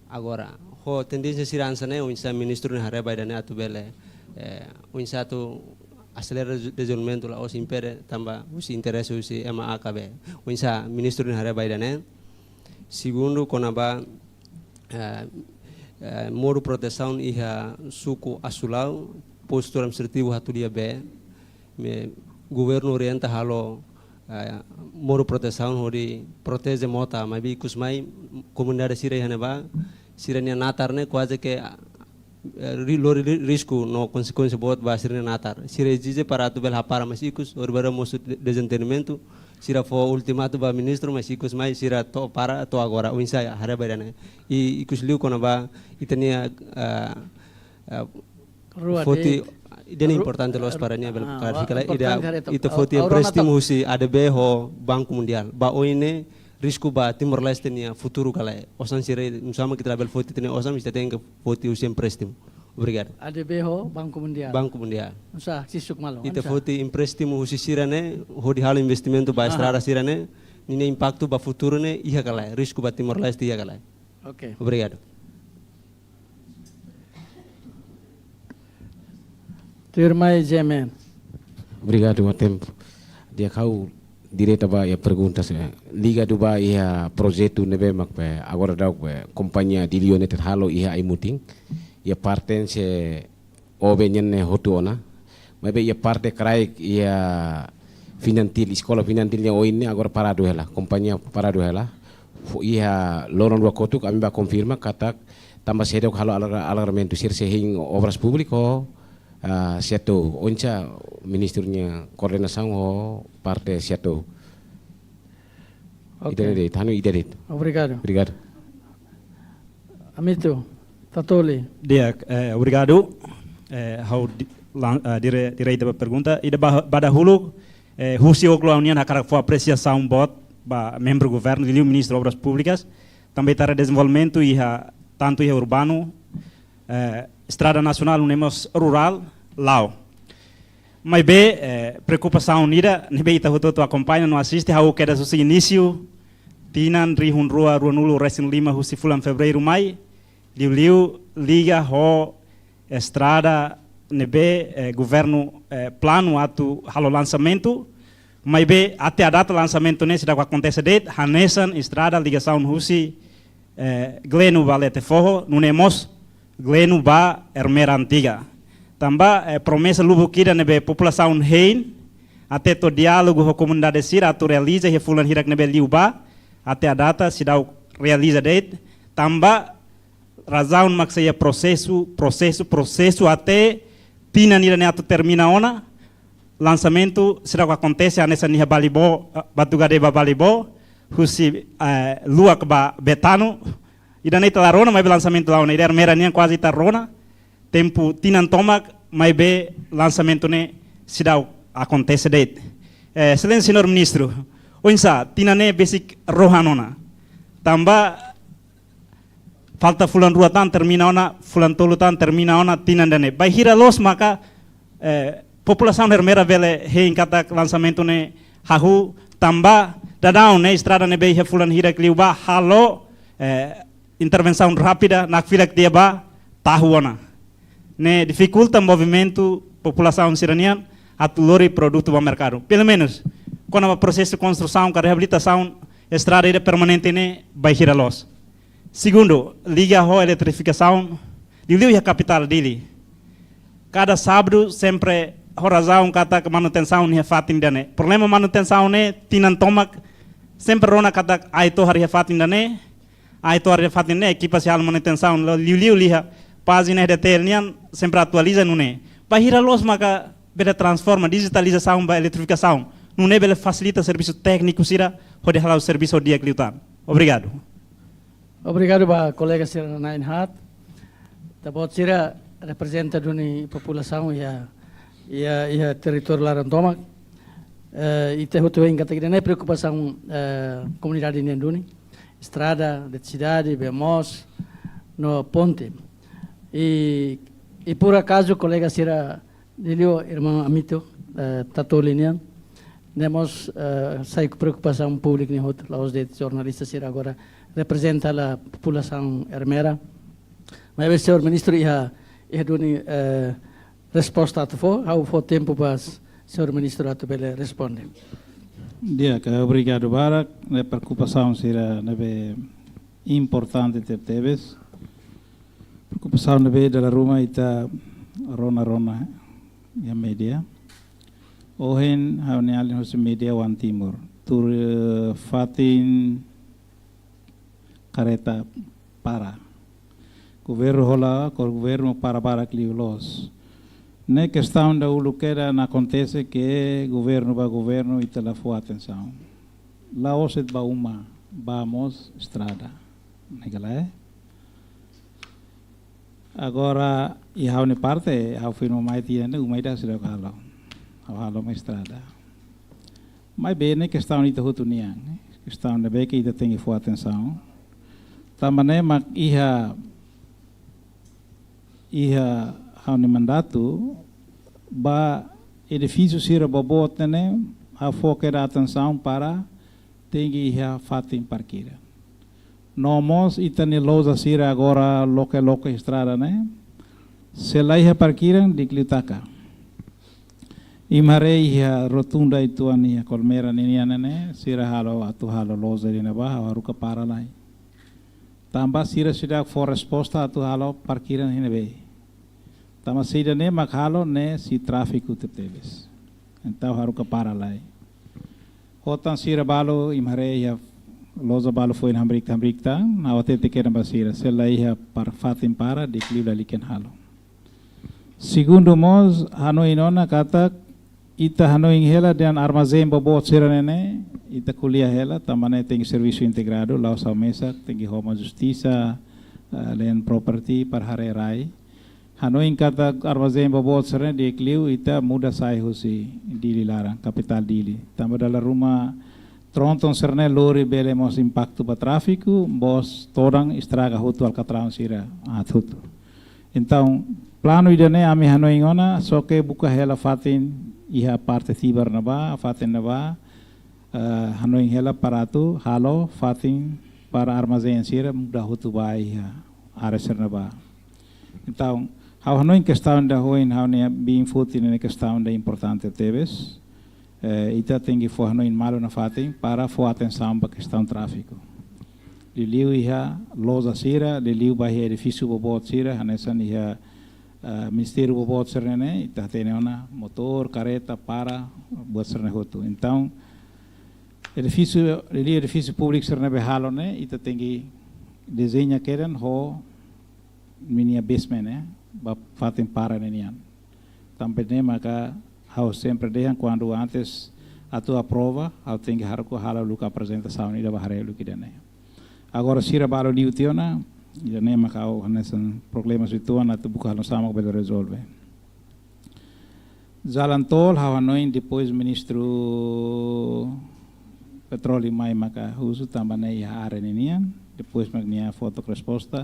Agora, ho tendénsia sira hanesan ne'e, oinsá ministru nia haree ba ida-ne'e atu bele, eh, oinsá atu aselera dezenvolvimentu la'ós impede tanba husi interese husi ema A ka B. Oinsá ministru nia haree ba ida-ne'e. Segundu, kona-ba, eh, eh, moru protesaun iha suku Asulau, postu administrativu Hatulia B, ne'e governu orienta halo, eh, moru protesaun hodi proteje mota, maibé ikus mai komunidade sira iha ne'ebá, sira-nia natar ne'e kuaze ke, eh, ri-, lori ri-, risku no konsekuénsia boot ba sira-nia natar. Sira ezije para atu bele hapara mais ikus, horibainrua mosu de-, dezentendimentu, sira fó ultimatu ba ministru, mais ikus mai sira to'o para, to'o agora, oinsá haree ba ida-ne'e. I ikus liu kona-ba ita-nia, eh, eh, Rua foti de'it. Ida-ne'e Ru-, importante loos para nia bele ah, klarifika lai, importante ida, haree tok. ita Au-, foti aura empréstimu tok. Husi A D B ho Banku Mundiál. Ba oin ne'e risku ba Timor-Leste nia futuru ka lae. Osan sira, nusá mak ita labele foti ita-nia osan, ita tenke foti husi empréstimu. Obrigadu. A D B ho Banku Mundiál. Banku Mundiál. Nusá, sisuk malu, Ita nusá. Foti empréstimu husi sira-ne'e, hodi halo investimentu ba Aha. Estrada sira-ne'e, ninia impaktu ba futuru ne'e, iha ka lae. Risku ba Timor-Leste iha ka lae. Ok. Obrigadu. Tuirmai Jemen. Obrigadu ba tempu. Di'ak, ha'u direta ba iha pergunta sira. Ligadu ba iha projetu ne'ebé mak be agora daudaun be kompañia Dili United halo iha Aimutin. Iha parte se O B nian ne'e hotu ona. Maibé iha parte kraik iha Finantil, eskola Finantil nia oin ne'e agora paradu hela, kompañia paradu hela. Fó iha loron rua kotuk ami bá konfirma katak tanba seidauk halo alar-, alargamentu, sira sei hein Obras Públikas, ah, setór oinsá ministru nia koordenasaun ho parte setór. Ida de'it, ha'u ida de'it. Obrigadu. Obrigadu. Amitu Tatoli. Di'ak, eh, obrigadu. Eh, ha'u di-, lan-, eh, dire-, direta ba pergunta. Ida ba-, ba dahuluk, eh, husi oklo ha'u-nian hakarak fó apresiasaun boot ba membru governu, liuliu Ministru Obras Públikas, tanba ita haree dezenvolvimentu iha, tantu iha urbanu, eh, estrada nasionál, nune'e mós rurál, la'o. Maibé, eh, preokupasaun ida ne'ebé ita hotu-hotu akompaña no asiste, ha'u kedas husi inísiu tinan rihun rua ruanulu resin lima husi fulan Fevereiru mai, liuliu liga ho estrada ne'ebé, eh, governu, eh, planu atu halo lansamentu, maibé até à data lansamentu ne'e seidauk akontese de'it, hanesan estrada ligasaun husi, eh, Gleno ba Letefoho, nune'e mós Gleno ba Ermera Antiga. Tanba, eh, promesa lubuk ida ne'ebé populasaun hein, até to'o diálogu ho komunidade sira atu realiza iha fulan hirak ne'ebé liubá, até à data seidauk realiza de'it, tanba razaun mak sei iha prosesu, prosesu, prosesu até tinan ida-ne'e atu termina ona, lansamentu seidauk akontese hanesan iha Balibó, eh, Batugade ba Balibó, husi, eh, Luak ba Betano, ida-ne'e ita la rona, maibé lansamentu la'o ona, ida Ermera nian kuaze ita rona, tempu tinan tomak, maibé lansamentu ne'e seidauk akontese de'it. Eh, Exelénsia Señór Ministru, oinsá, tinan ne'e besik rohan ona. Tanba falta fulan rua tan termina ona, fulan tolu tan termina ona, tinan ida-ne'e. Bainhira loos maka, eh, populasaun Ermera bele hein katak lansamentu ne'e hahú, tanba daudaun ne'e estrada ne'ebé iha fulan hirak liubá halo, eh, intervensaun rápida, nakfilak tiha ba tahu ona. Ne'e difikulta movimentu populasaun sira-nian atu lori produtu ba merkadu. Pelumenus, kona-ba prosesu konstrusaun ka reabilitasaun estrada ida permanente ne'e bainhira loos. Segundu, liga ho eletrifikasaun, liuliu iha kapitál Dili. Kada sábadu sempre ho razaun katak manutensaun iha fatin ida-ne'e. Problema manutensaun ne'e tinan tomak sempre rona katak ai tohar iha fatin ida-ne'e, ai tohar iha fatin ne'e, ekipa sei halo manutensaun, liuliu liuliu iha pájina R D T L nian sempre atualiza nune'e. Bainhira loos maka bele transforma, dijitalizasaun ba eletrifikasaun, nune'e bele fasilita servisu tékniku sira hodi hala'o servisu ho di'ak liután. Obrigadu. Obrigadu ba kolega sira na'in-haat. Ita-boot sira reprezenta duni populasaun iha, iha, iha territóriu laran tomak. Eh, ita hotu hein katak ida-ne'e preokupasaun, eh, komunidade nian duni. Estrada, eletrisidade, bee moos, no ponte. I, i por akazu kolega sira, liuliu irmaun Amitu, eh, Tatoli nian, ne'e mós, eh, sai preokupasaun públiku nia hotu, la'ós de'it jornalista sira agora reprezenta hela populasaun Ermera. Maibé señór ministru iha, iha duni, eh, resposta atu fó, ha'u fó tempu ba señór ministru atu bele responde. Di'ak, obrigadu barak, ne'e preokupasaun sira ne'ebé importante tebetebes. Preokupasaun ne'ebé dala ruma ita rona-rona iha média. Ohin ha'u-nia alin husi média One Timor. Tuur, eh, fatin karreta para. Governu hola, kor governu para barak liu loos. Ne'e kestaun ida uluk kedas akontese ke governu ba governu ita la fó atensaun. La'ós de'it ba uma, ba mós estrada. Ne'e ka lae? Agora, iha ha'u-nia parte, ha'u foin mai tiha ne'e, uma ida seidauk halo. Ha'u halo mai estrada. Maibé ne'e kestaun ita hotu nian, kestaun ne'ebé ke ita tenke fó atensaun. Tanba ne'e mak iha, iha ha'u-nia mandatu, ba edifísiu sira boboot ne'e, ha'u fó kedas atensaun para tenke iha fatin parkir. No mós ita-nia loja sira agora loke-loke estrada ne'e, se la iha parkiran di'ak liu taka. Imi haree iha rotunda uitoan iha Colmera ninian ne'e, sira halo atu halo loja iha ne'ebá, ha'u haruka para lai. Tanba sira seidauk fó resposta atu halo parkiran iha ne'ebé. Tanba saida ne'e mak halo ne'e sei tráfiku tebetebes. Entaun haruka para lai. Hotan sira balu imi haree iha loja balu foin hamriik-hamriik tan, ha'u hatete kedas ba sira, se la iha para fatin para, di'ak liu lalika halo. Segundu mós, hanoin ona katak Ita hanoin hela dehan armazén boboot sira-ne'e ne'e, ita ko'alia hela, tanba ne'e tenke servisu integradu, la'ós ha'u mesak, tenke ho Justisa, eh, Land Property para haree rai. Hanoin katak armazén boboot sira-ne'e di'ak liu, ita muda sai husi Dili laran, kapitál Dili. Tanba dala ruma tronton sira-ne'e lori bele mós impaktu ba tráfiku, mós todan estraga hotu alkatraun sira, ah, hotu. Entaun, planu ida-ne'e ami hanoin ona, só ke buka hela fatin iha parte Tibar ne'ebá, fatin ne'ebá, eh, hanoin hela para atu halo fatin para armazén sira muda hotu ba iha área sira ne'ebá. Entaun, ha'u hanoin kestaun ida ohin ha'u-nia biin foti ne'e kestaun ida importante tebes. Eh, ita tenke fó hanoin malu nafatin para fó atensaun ba kestaun tráfiku. Liuliu iha loja sira, liuliu ba iha edifísiu boboot sira, hanesan iha, eh, ministériu boboot sira-ne'e ne'e, ita hatene ona motór, kareta, para, buat sira-ne'e hotu. Entaun, edifísiu, liuliu edifísiu públiku sira ne'ebé halo ne'e, ita tenke dezeña kedan ho ninia basement, eh, ba fatin para ne'e nian. Tanba ne'e maka ha'u sempre dehan kuandu antes atu aprova, ha'u tenke haruka halo uluk aprezentasaun ida ba haree uluk ida-ne'e. Agora sira balu liu tiha ona, ida-ne'e maka ha'u hanesan problema sira uitoan atu buka halo sama bele rezolve. Jalan tol ha'u hanoin depois Ministru Petróleu mai maka husu tanba ne'e iha área ne'e nian, depois mak nia fó tok resposta,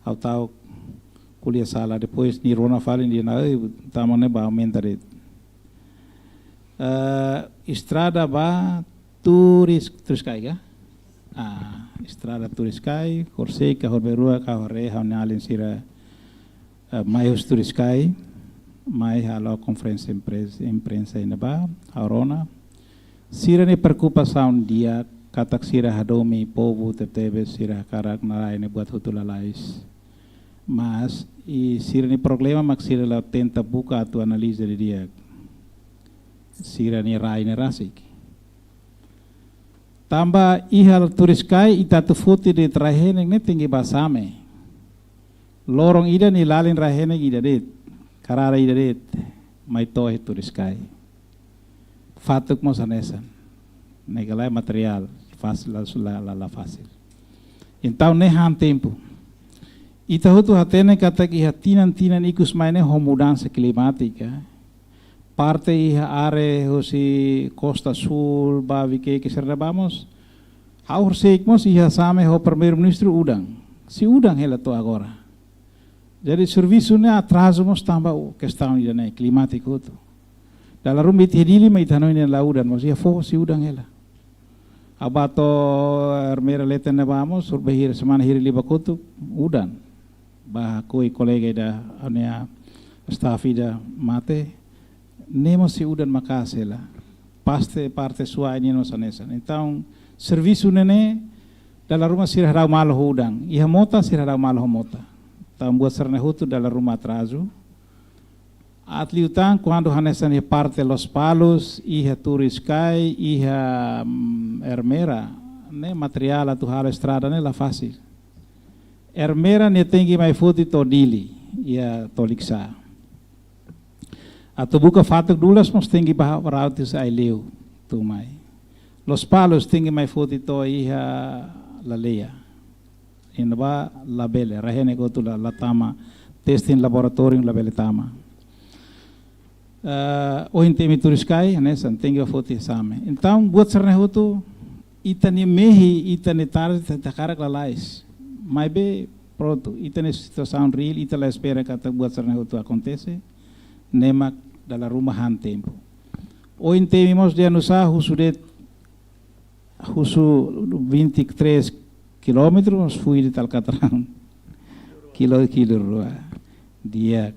ha'u ta'uk ko'alia sala, depois nia rona fali nia dehan, "Ei, tama ne'e ba aumenta de'it." Eh, estrada ba Turis, Turiscai ka? Ah, estrada Turiscai, horisehik ka horibainrua ka horirein ha'u-nia alin sira, eh, mai husi Turiscai, mai halo konferénsia impres-, imprensa iha ne'ebá, ha'u rona. Sira-nia preokupasaun di'ak katak sira hadomi povu tebetebes, sira hakarak narai ne'e buat hotu lalais. Mas, i sira-nia problema mak sira la tenta buka atu analiza didi'ak. Sira-nia rai ne'e rasik. Tanba iha Turiscai ita atu foti de'it rai-henek ne'e tenke ba Same. Loron ida nia lalin rai-henek ida de'it, karada ida de'it, mai to'o iha Turiscai. Fatuk mós hanesan. Ne'e ka lae materiál, fasil, la, la, la, la fasil. Entaun, ne'e han tempu. Ita hotu hatene katak iha tinan-tinan ikus mai ne'e ho mudansa klimátika. Parte iha área husi Kosta Súl, ba Viqueque sira-ne'ebá mós. Ha'u horisehik mós iha Same ho Primeiru-Ministru udan. Sei udan hela to'o agora. Jadi servisu ne'e atrazu mós tanba kestaun ida-ne'e klimátiku hotu. Dala ruma ita iha Dili mak ita hanoin ne'e la udan, mas iha foho sei udan hela. Ha'u bá to'o Ermera leten ne'ebá mós, horibainhira semana hirak liubá kotuk, udan. Bá hakoi kolega ida, ha'u-nia staff ida mate, ne'e mós sei udan maka'as hela. Parte, parte Suai nian mós hanesan. Entaun, servisu ne'e ne'e, dala ruma sira hadau malu ho udan. Iha mota, sira hadau malu ho mota. Entaun, buat sira-ne'e hotu dala ruma atrazu. Aat liután, kuandu hanesan iha parte Lospalos, iha Turiscai, iha, mm, Ermera, ne'e materiál atu halo estrada ne'e la fasil. Ermera nia tenke mai foti to'o Dili, iha Toliksá. Atu buka fatuk dulas mós tenke ba rautis Aileu, to'o mai. Lospalos tenke mai foti to'o iha Laleia. Iha ne'ebá labele, rai-henek hotu la, la tama, testing laboratóriu labele tama. Eh, ohin temi Turiscai, hanesan tenke ba foti Same. Entaun, buat sira-ne'e hotu, ita-nia mehi, ita-nia tarde, ita, ita hakarak lalais. Maibé, prontu, ita-nia situasaun reál, ita la espera katak buat sira-ne'e hotu akontese, ne'e mak dala ruma han tempu. Ohin temi mós dehan nusá husu de'it, husu vinte e três kilómetru, mas fui de'it alkatraun. Kilo, kilo rua. Di'ak,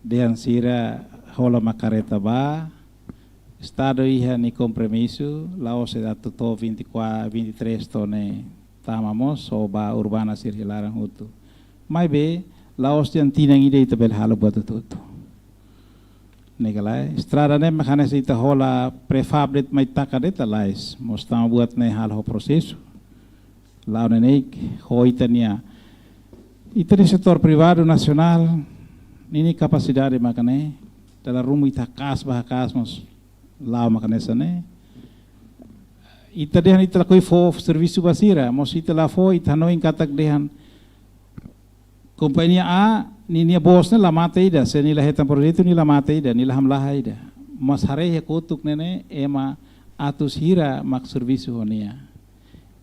dehan sira hola mak kareta bá, Estadu iha nia kompromisu, la'ós atu to'o vinte e quatro, vinte e três to'o ne'e tama mós, só ba urbana sira iha laran hotu. Maibé, la'ós dehan tinan ida ita bele halo buat hotu-hotu. Ne'e ka lae, estrada ne'e mak hanesan ita hola prefab de'it mai taka de'it lalais, mós tanba buat ne'e halo ho prosesu. La'o neineik, ho ita-nia, ita-nia setór privadu nasionál, ninia kapasidade maka ne'e, Dala ruma ita haka'as ba haka'as mós la'o mak hanesan ne'e. Ita dehan ita lakohi fó servisu ba sira, mós ita la fó, ita hanoin katak dehan kompañia A, ninia bos ne'e la mate ida, se nia la hetan projetu nia la mate ida, nia la hamlaha ida. Mas haree iha kotuk ne'e ne'e, ema atus hira mak servisu ho nia.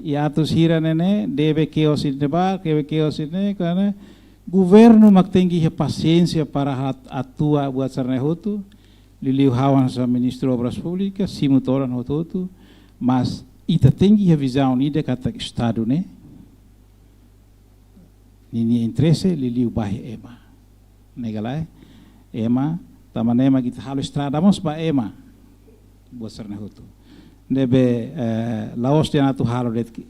I atus hira ne'e ne'e, debe kios ne'ebá, debe kios ne'e, karena governu mak tenke iha pasiénsia para hat-, atua buat sira-ne'e hotu, liuliu ha'u hanesan Ministru Obras Públikas, simu todan hotu-hotu, mas ita tenke iha vizaun ida katak Estadu ne'e, ninia interese liuliu ba iha ema. Ne'e ka lae? Ema, tanba ne'e mak ita halo estrada mós ba ema. Buat sira-ne'e hotu. Ne'ebé, eh, la'ós dehan atu halo de'it ki-,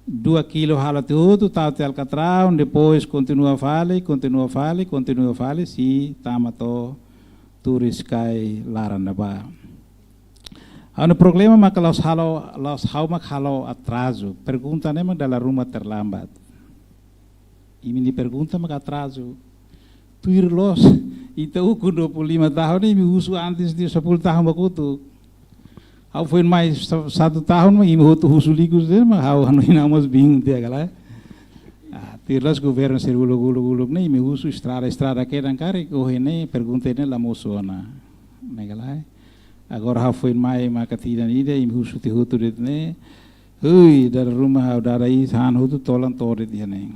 dua kilo halo tiha hotu, tau tiha alkatraun, depois kontinua fali, kontinua fali, kontinua fali, sei tama to'o turis kai laran ne'ebá. Ha'u-nia problema maka la'ós halo, la'ós ha'u mak halo atrazu. Pergunta ne'e mak dala ruma terlambat. Imi-nia pergunta maka atrazu. Tuir loos, ita ukun dua puluh lima tahun ne'e, imi husu antes de sepuluh tahun ba kotuk. Ha'u foin mai sa-, satu tahun mak imi hotu husu likus de'it, mak ha'u hanoin ha'u mós bingung tiha ka lae. Ah, tuir loos governu sira uluk-uluk-uluk ne'e, imi husu estrada, estrada kedan karik, ohin ne'e, pergunta ne'e la mosu ona. Ne'e ka lae. Agora ha'u foin mai maka tinan ida, imi husu tiha hotu de'it ne'e. Hui, dala ruma ha'u dada is han hotu tolan to'o de'it iha ne'e.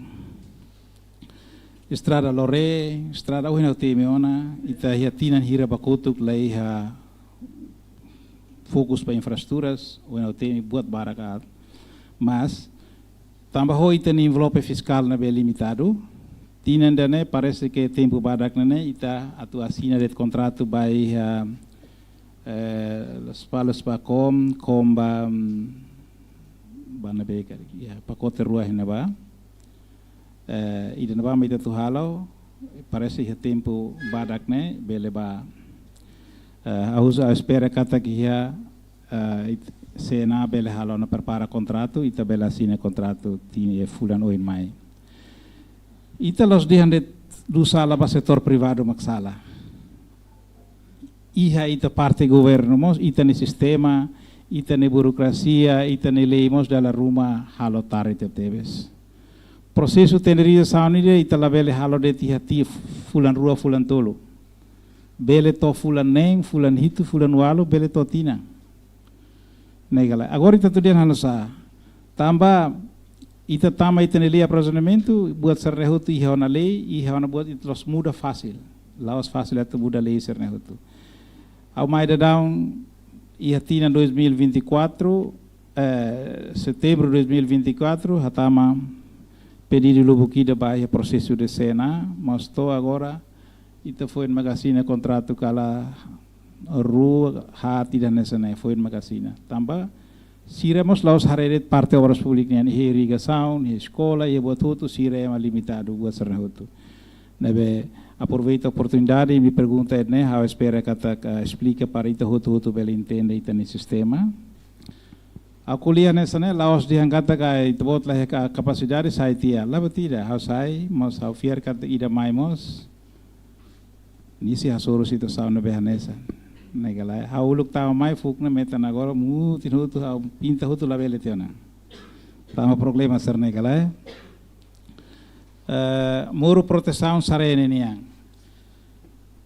Estrada loree, estrada ohin ha'u temi ona, ita iha tinan hira ba kotuk la iha fokus ba infraestruturas, ohin ha'u temi buat barak aat. Mas, tanba ho ita-nia envelope fiskál ne'ebé limitadu, tinan ida-ne'e parese ke tempu badak ne'e ne'e ita atu asina de'it kontratu ba iha, eh, Las Palmas ba Kom, Kom ba, mm, ba ne'ebé karik, ya, pakote rua iha ne'ebá. Eh, ida-ne'ebá mak ita atu halo, parese iha tempu badak ne'e, bele ba, eh, ha'u husu, ha'u espera katak iha, eh, it-, CNA bele halo ona prepara kontratu, ita bele asina kontratu tinan iha fulan oin mai. Ita la'ós dehan de'it sala ba setór privadu mak sala. Iha ita parte governu mós, ita-nia sistema, ita-nia burokrasia, ita-nia lei mós dala ruma halo tarde tebetebes. Prosesu tenderizasaun ida ita labele halo de'it iha tiha fulan rua, fulan tolu. Bele to'o fulan neen, fulan hitu, fulan ualu, bele to'o tinan. Ne'e ka lae. Agora ita atu dehan hanesan. Tanba ita tama ita-nia lei aprovizionamentu, buat sira-ne'e hotu iha ona lei, iha ona buat ita la'ós muda fasil. La'ós fasil atu muda lei sira-ne'e hotu. Ha'u mai daudaun iha tinan dois mil e vinte e quatro, eh, setembru dois mil e vinte e quatro, hatama pedidu lubuk ida ba iha prosesu de CNA, mas to'o agora ita foin mak asina kontratu kala rua, haat ida hanesan ne'e foin mak asina. Tanba sira mós la'ós haree de'it parte obras públikas nian, iha irrigasaun, iha eskola, iha buat hotu, sira ema limitadu buat sira-ne'e hotu. Ne'ebé aproveita oportunidade, imi pergunta ne'e, ha'u espera katak, ah, esplika para ita hotu-hotu bele entende ita-nia sistema. Ha'u ko'alia hanesan ne'e, la'ós dehan katak ita-boot la iha ka-, kapasidade sai tiha. La buat ida, ha'u sai, mas ha'u fiar katak ida mai mós nia sei hasoru situasaun ne'ebé hanesan. Ne'e ka lae, ha'u uluk tama mai fuuk ne'e metan agora, mutin hotu, ha'u pinta hotu labele tiha ona. Tanba problema sira-ne'e ka lae. Eh, muru protesaun sarani nian.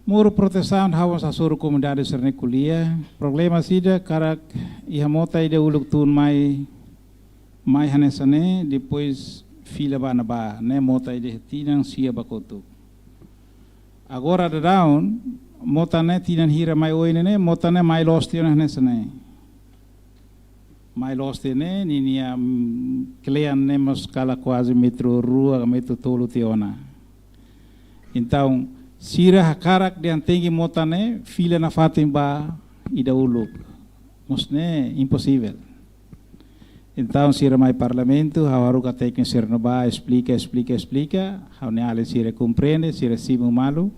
Muru protesaun ha'u hasoru komunidade sira-ne'e ko'alia. Problema ida karik iha mota ida uluk tun mai, mai hanesan ne'e, depois fila ba ne'ebá, ne'e mota ida tinan sia ba kotuk. Agora daudaun, mota ne'e tinan hira mai oin ne'e, mota ne'e mai loos tiha ona hanesan ne'e. Mai loos tiha ne'e, ninia, mm, klean ne'e mós kala kuaze metru rua, metru tolu tiha ona. Entaun, sira hakarak dehan tenke mota ne'e, fila nafatin ba ida uluk. Mós ne'e imposivel. Entaun, sira mai parlamentu, ha'u haruka tékniku sira-ne'e bá, esplika, esplika, esplika, ha'u-nia alin sira komprende, sira simu malu,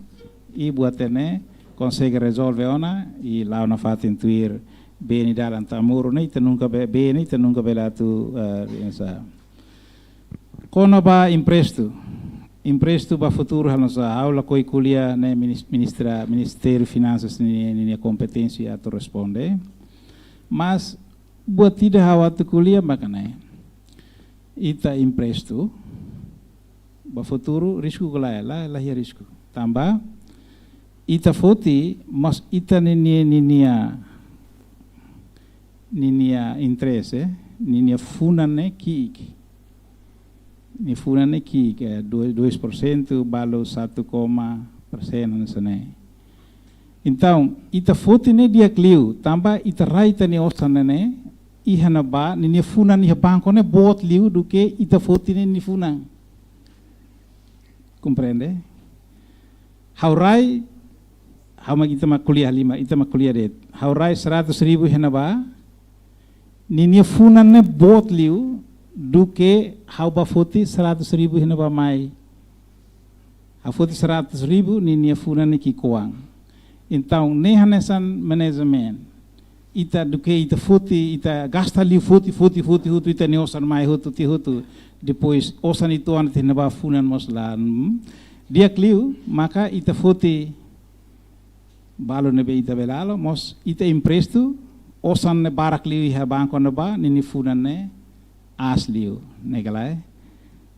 i buat ne'e konsege rezolve ona, i la'o nafatin tuir, bee nia dalan to'o muru ne'e, ita nunka be-, bee ne'e, ita nunka bele atu, eh, hanesan. Kona-ba emprestu. Emprestu ba futuru, ha'u la ko'alia, ne'e minis-, ministra, Ministériu Finansas ninia, ninia kompeténsia atu responde. Mas buat ida ha'u atu ko'alia mak ne'e. Ita emprestu ba futuru, risku ka lae, la, la iha risku. Tanba ita foti, mas ita ninia, ninia, ninia interese, ninia funan ne'e ki'ik. Nia funan ne'e ki'ik, dois, dois por cento, balu satu koma persen, hanesan ne'e. Entaun, ita foti ne'e di'ak liu, tanba ita rai ita-nia osan ne'e, iha ne'ebá, ninia funan iha banku ne'e boot liu duké ita foti ne'e nia funan. Komprende? Ha'u rai, ha'u mak, ita mak ko'alia halimar, ita mak ko'alia de'it. Ha'u rai seratus ribu iha ne'ebá, ninia funan ne'e boot liu, duké ha'u bá foti seratus ribu iha ne'ebá mai. Ha'u foti seratus ribu, ninia funan ne'e ki'ikoan. Entaun, ne'e hanesan manajemen. Ita duké ita foti, ita gasta liu foti, foti, foti, hotu, ita-nia osan mai hotu, tiha hotu. Depois, osan ituan tiha ne'ebá funan mós la, hmm. Di'ak liu, maka ita foti balu ne'ebé ita bele halo, mós ita emprestu, osan ne'e barak liu iha banku ne'ebá, ninia funan ne'e aas liu, ne'e ka lae.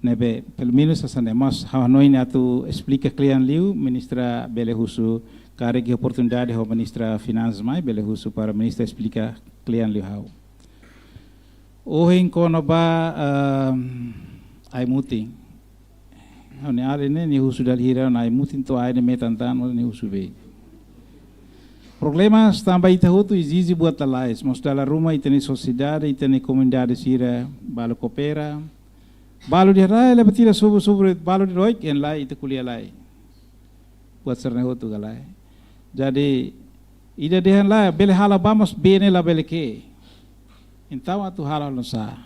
Ne'ebé, pelumenus hanesan ne'e, mas ha'u hanoin atu esplika kle'an liu, ministra bele husu, karik iha oportunidade ho ministra Finansas mai, bele husu para ministra esplika kle'an liu ha'u. Ohin kona-ba, ehm, ai-mutin. Ha'u-nia alin ne'e, nia husu dala hira ona ai-mutin to'o ai ne'e metan tan, nia husu bee. Problema tanba ita hotu ezije buat lalais, mas dala ruma ita-nia sosiedade, ita-nia komunidade sira balu koopera. Balu dehan rai, leba tiha sobu-sobu, balu dehan oik, en lai, ita ko'alia lai. Buat sira-ne'e hotu ka lae. Jadi, ida dehan lae, bele halo ba mas bee ne'e labele ke'e. Entaun atu halo nu'usá?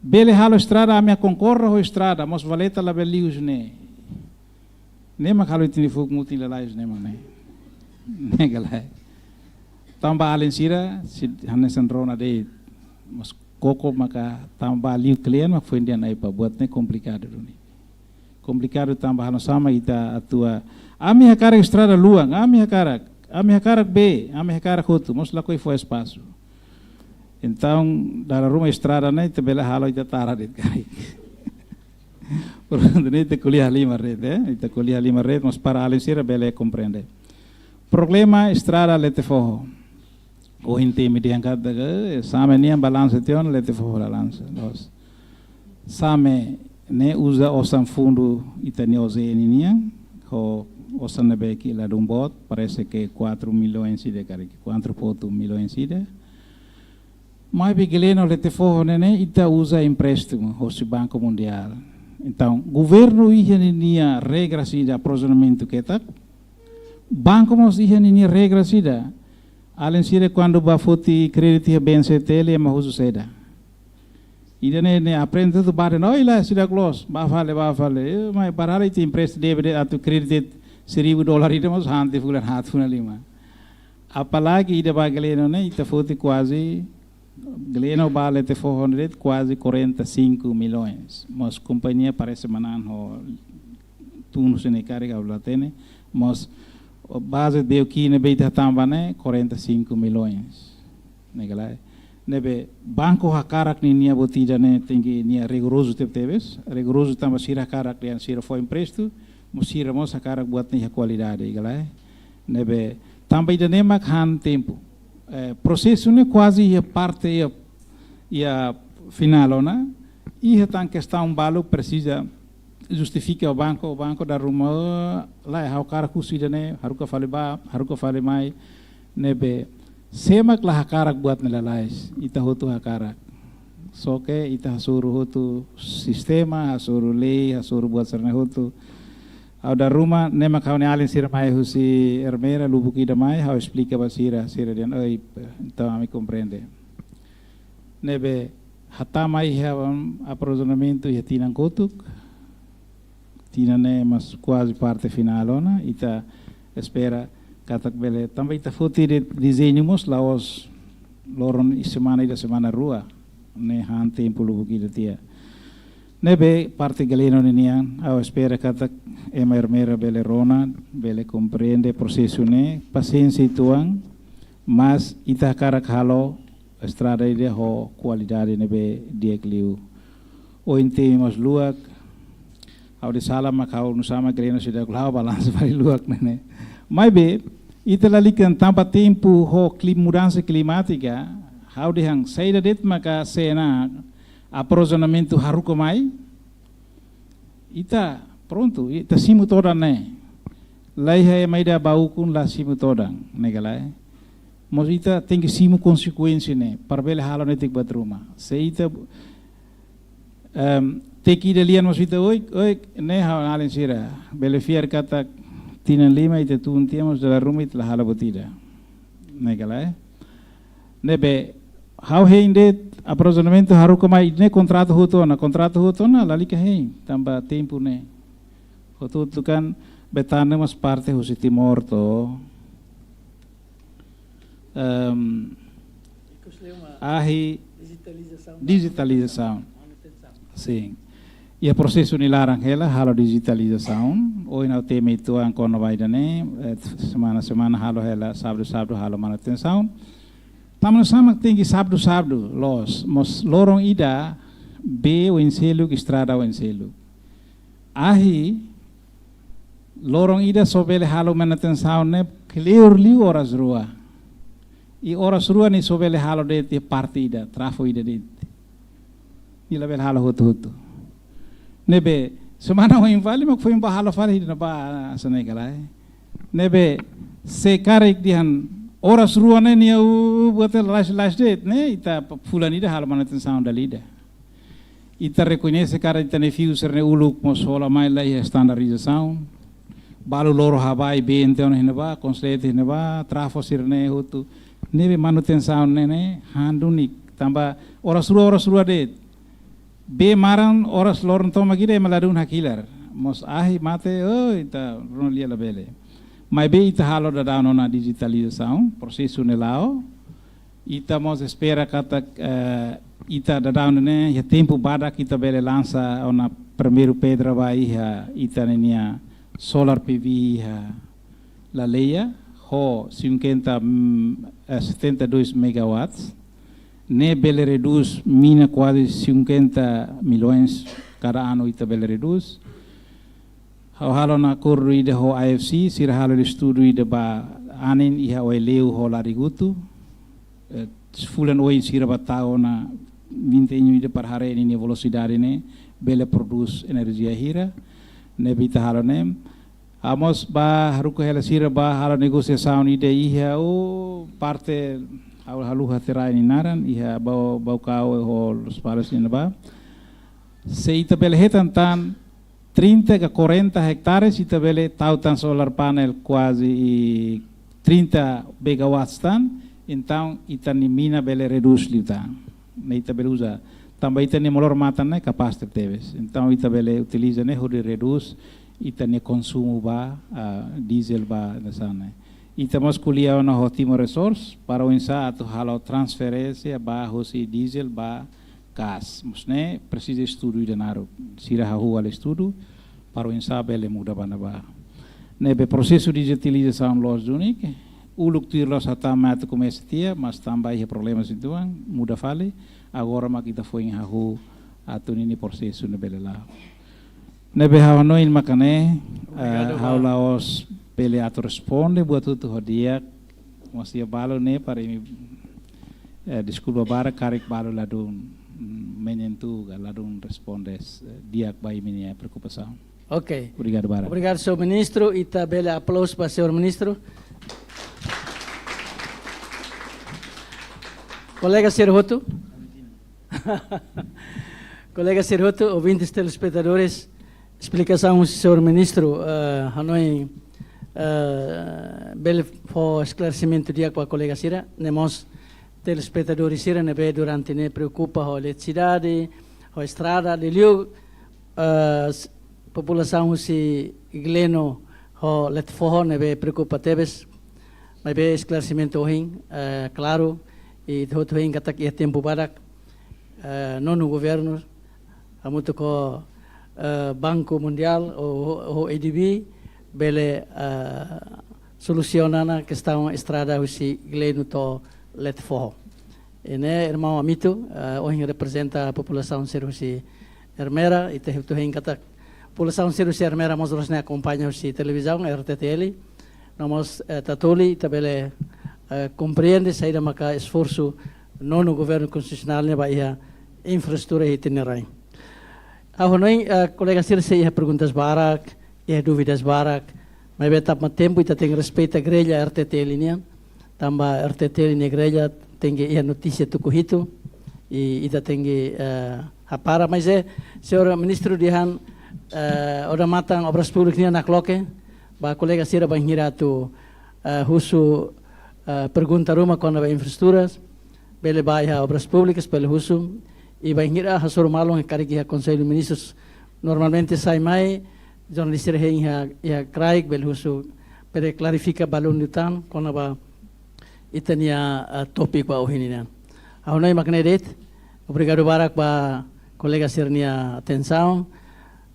Bele halo estrada, ami konkorda ho estrada, mas valeta labele liu husi ne'e. Ne'e mak halo ita-nia fuuk mutin lalais ne'e mak ne'e. Ne'e ka lae. Tanba alin sira, sei hanesan rona de'it, mas koko maka tanba liu kle'an mak foin dehan ai-pá, buat ne'e komplikadu duni. Komplikadu tanba halo sama ita atua. Ami hakarak estrada luan, ami hakarak, ami hakarak bee, ami hakarak hotu, mas lakohi fó espasu. Entaun, dala ruma estrada ne'e ita bele halo ita tara de'it karik. Portantu, ne'e ita ko'alia halimar de'it, eh? Ita ko'alia halimar de'it, mas para alin sira bele komprende. Problema estrada Lete Foho. Ohin temi dehan katak, eh, Same nian balansa tiha ona, Lete Foho la lansa. Loos. Same ne'e uza osan fundu ita-nia O J N nian, ho osan ne'ebé ke ladún boot, parese ke quatro milhões ida karik, quatro ponto milhões ida. Maibé Gleno Lete Foho ne'e ne'e ita uza empréstimu hosi Banku Mundiál. Entaun, governu iha ninia regras ida aprovizionamentu ketak, banku mós iha ninia regras ida. Alin sira kuandu bá foti kréditu iha B N C T L ema husu saida? Ida-ne'e ne'e aprende hotu, bá dehan, "Oi, lae, seidauk loos, bá fali, bá fali." Eh, maibé para ita empresta débida atu kréditu seribu dolar ida mós han tiha fulan haat, fulan lima. Apalagi ida ba Gleno ne'e, ita foti kuaze, Gleno ba Lete Foho ne'e de'it kuaze quarenta e cinco milhões. Mas kompañia parese manán ho tun husi ne'e karik ha'u la hatene, mas baze de okina be ita tamba ne'e quarenta e cinco milhões. Ne'e ka lae. Ne'ebé banku hakarak ninia buat ida ne'e tenke nia rigorozu tebetebes, rigorozu tanba sira hakarak dehan sira fó emprestu, mas sira mós hakarak buat ne'e iha kualidade, ka lae. Ne'ebé tanba ida-ne'e mak han tempu. Eh, prosesu ne'e kuaze iha parte iha, iha finál ona, iha tan kestaun balu presiza justifika ba banku, banku dala ruma, lae, ha'u hakarak husu ida-ne'e, haruka fali bá, haruka fali mai, ne'ebé sé mak la hakarak buat ne'e lalais, ita hotu hakarak. Só ke ita hasoru hotu sistema, hasoru lei, hasoru buat sira-ne'e hotu. Ha'u dala ruma, ne'e mak ha'u-nia alin sira mai husi Ermera, lubuk ida mai, ha'u esplika ba sira, sira dehan, "Oi, entaun ami komprende." Ne'ebé hatama iha, um, aprovizionamentu iha tinan kotuk. Tinan ne'e mós kuaze parte finál ona, ita espera katak bele, tanba ita foti de'it dezeñu mós la'ós loron i semana ida, semana rua. Ne'e han tempu lubuk ida tiha. Ne'ebé parte Gleno ninian, ha'u espera katak ema Ermera bele rona, bele komprende prosesu ne'e, pasiénsia uitoan, mas ita hakarak halo estrada ida ho kualidade ne'ebé di'ak liu. Ohin temi mós luak, ha'u dehan sala mak ha'u nusá mak Gleno seidauk la'o balansa fali luak ne'e ne'e. Maibé, ita lalika tanba tempu ho klim-, mudansa klimátika, ha'u dehan saida de'it maka sei ona aprovizionamentu haruka mai, ita prontu, ita simu todan ne'e. La iha ema ida ba ukun la simu todan, ne'e ka lae. Mas ita tenke simu konsekuénsia ne'e, para bele halo netik buat ruma. Se ita, em, teki ida lian mas ita, oi, oi, ne'e ha'u-nia alin sira. Bele fiar katak tinan lima ita tun tiha mas dala ruma ita la halo buat ida. Ne'e ka lae. Ne'ebé, ha'u hein de'it aprovizionamentu haruka mai ne'e kontratu hotu ona, kontratu hotu ona, lalika hein, tanba tempu ne'e. Hotu-hotu kan bele hatene mas parte husi Timor to. Em, ahi dijitalizasaun. Sin. Iha prosesu nia laran hela, halo dijitalizasaun. Ohin ha'u temi uitoan kona-ba ida-ne'e, eh, semana-semana halo hela, sábadu-sábadu halo manutensaun. Tanba nusá mak tenke sábadu-sábadu loos, mas loron ida, bee oin seluk, estrada oin seluk. Ahi, loron ida só bele halo manutensaun ne'e, kleur liu oras rua. I oras rua ne'e só bele halo de'it parte ida, trafo ida de'it. Nia la bele halo hotu-hotu. Ne'ebé, semana oin fali, mak foin bá halo fali, ida-ne'ebá, hanesan ne'e ka lae. Ne'ebé, se karik dehan, oras rua ne'e, nia, uh, buat lais, lais de'it, ne'e, ita fulan ida halo manutensaun dala ida. Ita rekoñese katak ita-nia fiu sira-ne'e uluk mós hola mai la iha estandarizasaun. Balu loro habai bee entaun iha ne'ebá, konslete iha ne'ebá, trafo sira-ne'e hotu. Ne'ebé manutensaun ne'e ne'e han duni. Tanba oras rua, oras rua de'it. Bee maran oras loron tomak ida ema ladún hakilar. Mas ahi mate, oh, ita rona lia labele. Maibé ita halo daudaun ona dijitalizasaun, prosesu ne'e la'o. Ita mós espera katak, eh, ita daudaun ne'e, iha tempu badak ita bele lansa ona primeiru pedra ba iha ita ninia solar P V iha Laleia, ho cinquenta, mm, eh, setenta e dois megawatts. Ne'e bele redús mina kuaze cinquenta milhões kada anu ita bele redús. Ha'u halo ona akordu ida ho I F C, sira halo estudu ida ba anin iha Oeleu ho Larigutu. Eh, fulan oin sira bá tau ona vinte anos ida para haree ninia velosidade ne'e bele prodús enerjia hira. Ne'ebé ita halo ne'e. Ha'u mós bá haruka hela sira bá halo negosiasaun ida iha, oh, parte ha'u haluha tiha rai nia naran, iha Bau-, Baucau ho Lospalos ne'ebá. Se ita bele hetan tan trinta ka quarenta hectares, ita bele tau tan solar panel kuaze trinta megawatts tan, entaun ita-nia mina bele redús liután. Ne'e ita bele uza, tanba ita-nia molor matan ne'e kapás tebetebes. Entaun ita bele utiliza ne'e hodi redús ita-nia konsumu ba, ah, diesel ba, hanesan ne'e. Ita mós ko'alia ona ho Timor Resources, para oinsá atu halo transferénsia ba husi diesel ba gás. Mas ne'e presiza estudu ida naruk. Sira hahú halo estudu, para oinsá bele muda ba ne'ebá. Ne'ebé prosesu dijitalizasaun loos duni, uluk tuir loos hatama atu komesa tiha, mas tanba iha problema uitoan, muda fali, agora mak ita foin hahú atu ninia prosesu ne'e bele la'o. Ne'ebé ha'u hanoin maka ne'e, eh, obrigadu, ha'u ba. La'ós bele atu responde buat hotu ho di'ak, mas iha balu ne'e para imi, eh, deskulpa barak karik balu ladún, mm, menyentuh ka ladún responde, eh, di'ak ba imi-nia preokupasaun. Ok. Obrigadu barak. Obrigadu, señór ministru. Ita bele aplauzu ba señór ministru. Kolega sira hotu. Kolega sira hotu, ouvintes, telespetadores, esplikasaun husi señór ministru, eh, hanoin, eh, bele fó esklaresimentu di'ak ba kolega sira, ne'e mós telespetadores sira ne'ebé durante ne'e preokupa ho eletrisidade, ho estrada, liuliu, eh, s-, populasaun husi Gleno ho Letefoho ne'ebé preokupa tebes. Maibé esklaresimentu ohin, eh, klaru, i hotu hein katak iha tempu badak, eh, nonu governu, hamutuk ho, eh, Banku Mundiál ou ho, ho A D B, bele, eh, solusiona ona kestaun estrada husi Gleno to'o Letefoho. I ne'e, irmaun Amito, eh, ohin reprezenta populasaun sira husi Ermera, i ita hotu hein katak populasaun sira husi Ermera mós loos ne'e akompaña husi televizaun R T T L, no mós, eh, Tatoli, ita bele, eh, komprende saida maka esforsu nonu governu konstitusionál ne'e ba iha infraestrutura iha ita-nia rain. Ha'u hanoin, eh, kolega sira sei iha perguntas barak, iha dúvidas barak, maibé tanba tempu ita tenke respeita grella R T T L nian, tanba R T T L nia grella tenke iha notísia tuku hitu, i ita tenke, eh, hapara, mas é, señór ministru dehan, eh, odamatan Obras Públikas nian nakloke, ba kolega sira bainhira atu, eh, husu, eh, pergunta ruma kona-ba infraestruturas, bele ba iha Obras Públikas, bele husu, i bainhira hasoru malu karik iha Konsellu Ministrus, normalmente sai mai, jornalista sira hein iha, iha kraik, bele husu, bele klarifika balun liután, kona-ba ita-nia, eh, tópiku ba ohin nian. Ha'u hanoin mak ne'e de'it, obrigadu barak ba kolega sira-nia atensaun,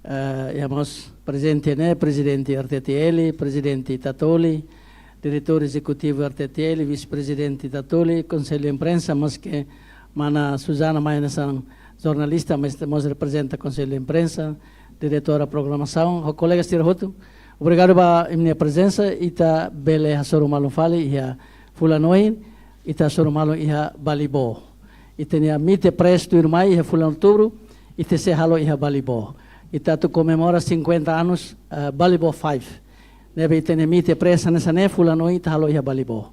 eh, iha mós prezente ne'e, prezidente R T T L, prezidente Tatoli, diretór ezekutivu R T T L, vise-prezidente Tatoli, Konsellu Imprensa, maske mana Suzana mai hanesan jornalista, mas mós reprezenta Konsellu Imprensa, diretora programasaun, ho kolega sira hotu. Obrigadu ba imi-nia prezensa, ita bele hasoru malu fali iha fulan oin, ita hasoru malu iha Balibo. Ita-nia meet the press tuirmai iha fulan Outubru, ita sei halo iha Balibo. Ita atu komemora cinquenta anos, eh, Balibo five. Ne'ebé ita-nia meet the press hanesan ne'e fulan oin ita halo iha Balibo.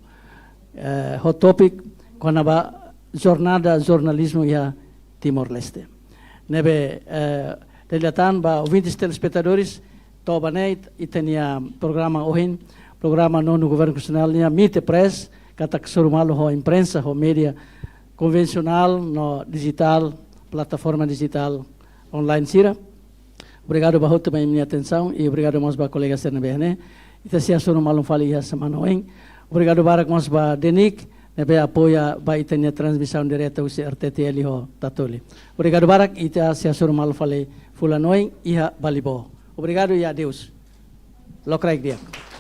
Eh, ho tópiku kona-ba jornada jornalizmu iha Timor-Leste. Ne'ebé, eh, dala ida tan ba ouvintes telespetadores, to'o ba ne'e it-, ita-nia programa ohin, programa nonu governu konstitusionál nian meet the press, katak hasoru malu ho imprensa, ho média konvensionál no dijitál, plataforma dijitál online sira. Obrigadu ba hotu ba imi-nia atensaun i obrigadu mós ba kolega sira ne'ebé ne'e. Ita sei hasoru malu fali iha semana oin. Obrigadu barak mós ba DENIC, ne'ebé apoia ba ita-nia transmisaun direta husi R T T L ho Tatoli. Obrigadu barak, ita sei hasoru malu fali fulan oin iha Balibo. Obrigadu i adeus. Lokraik di'ak.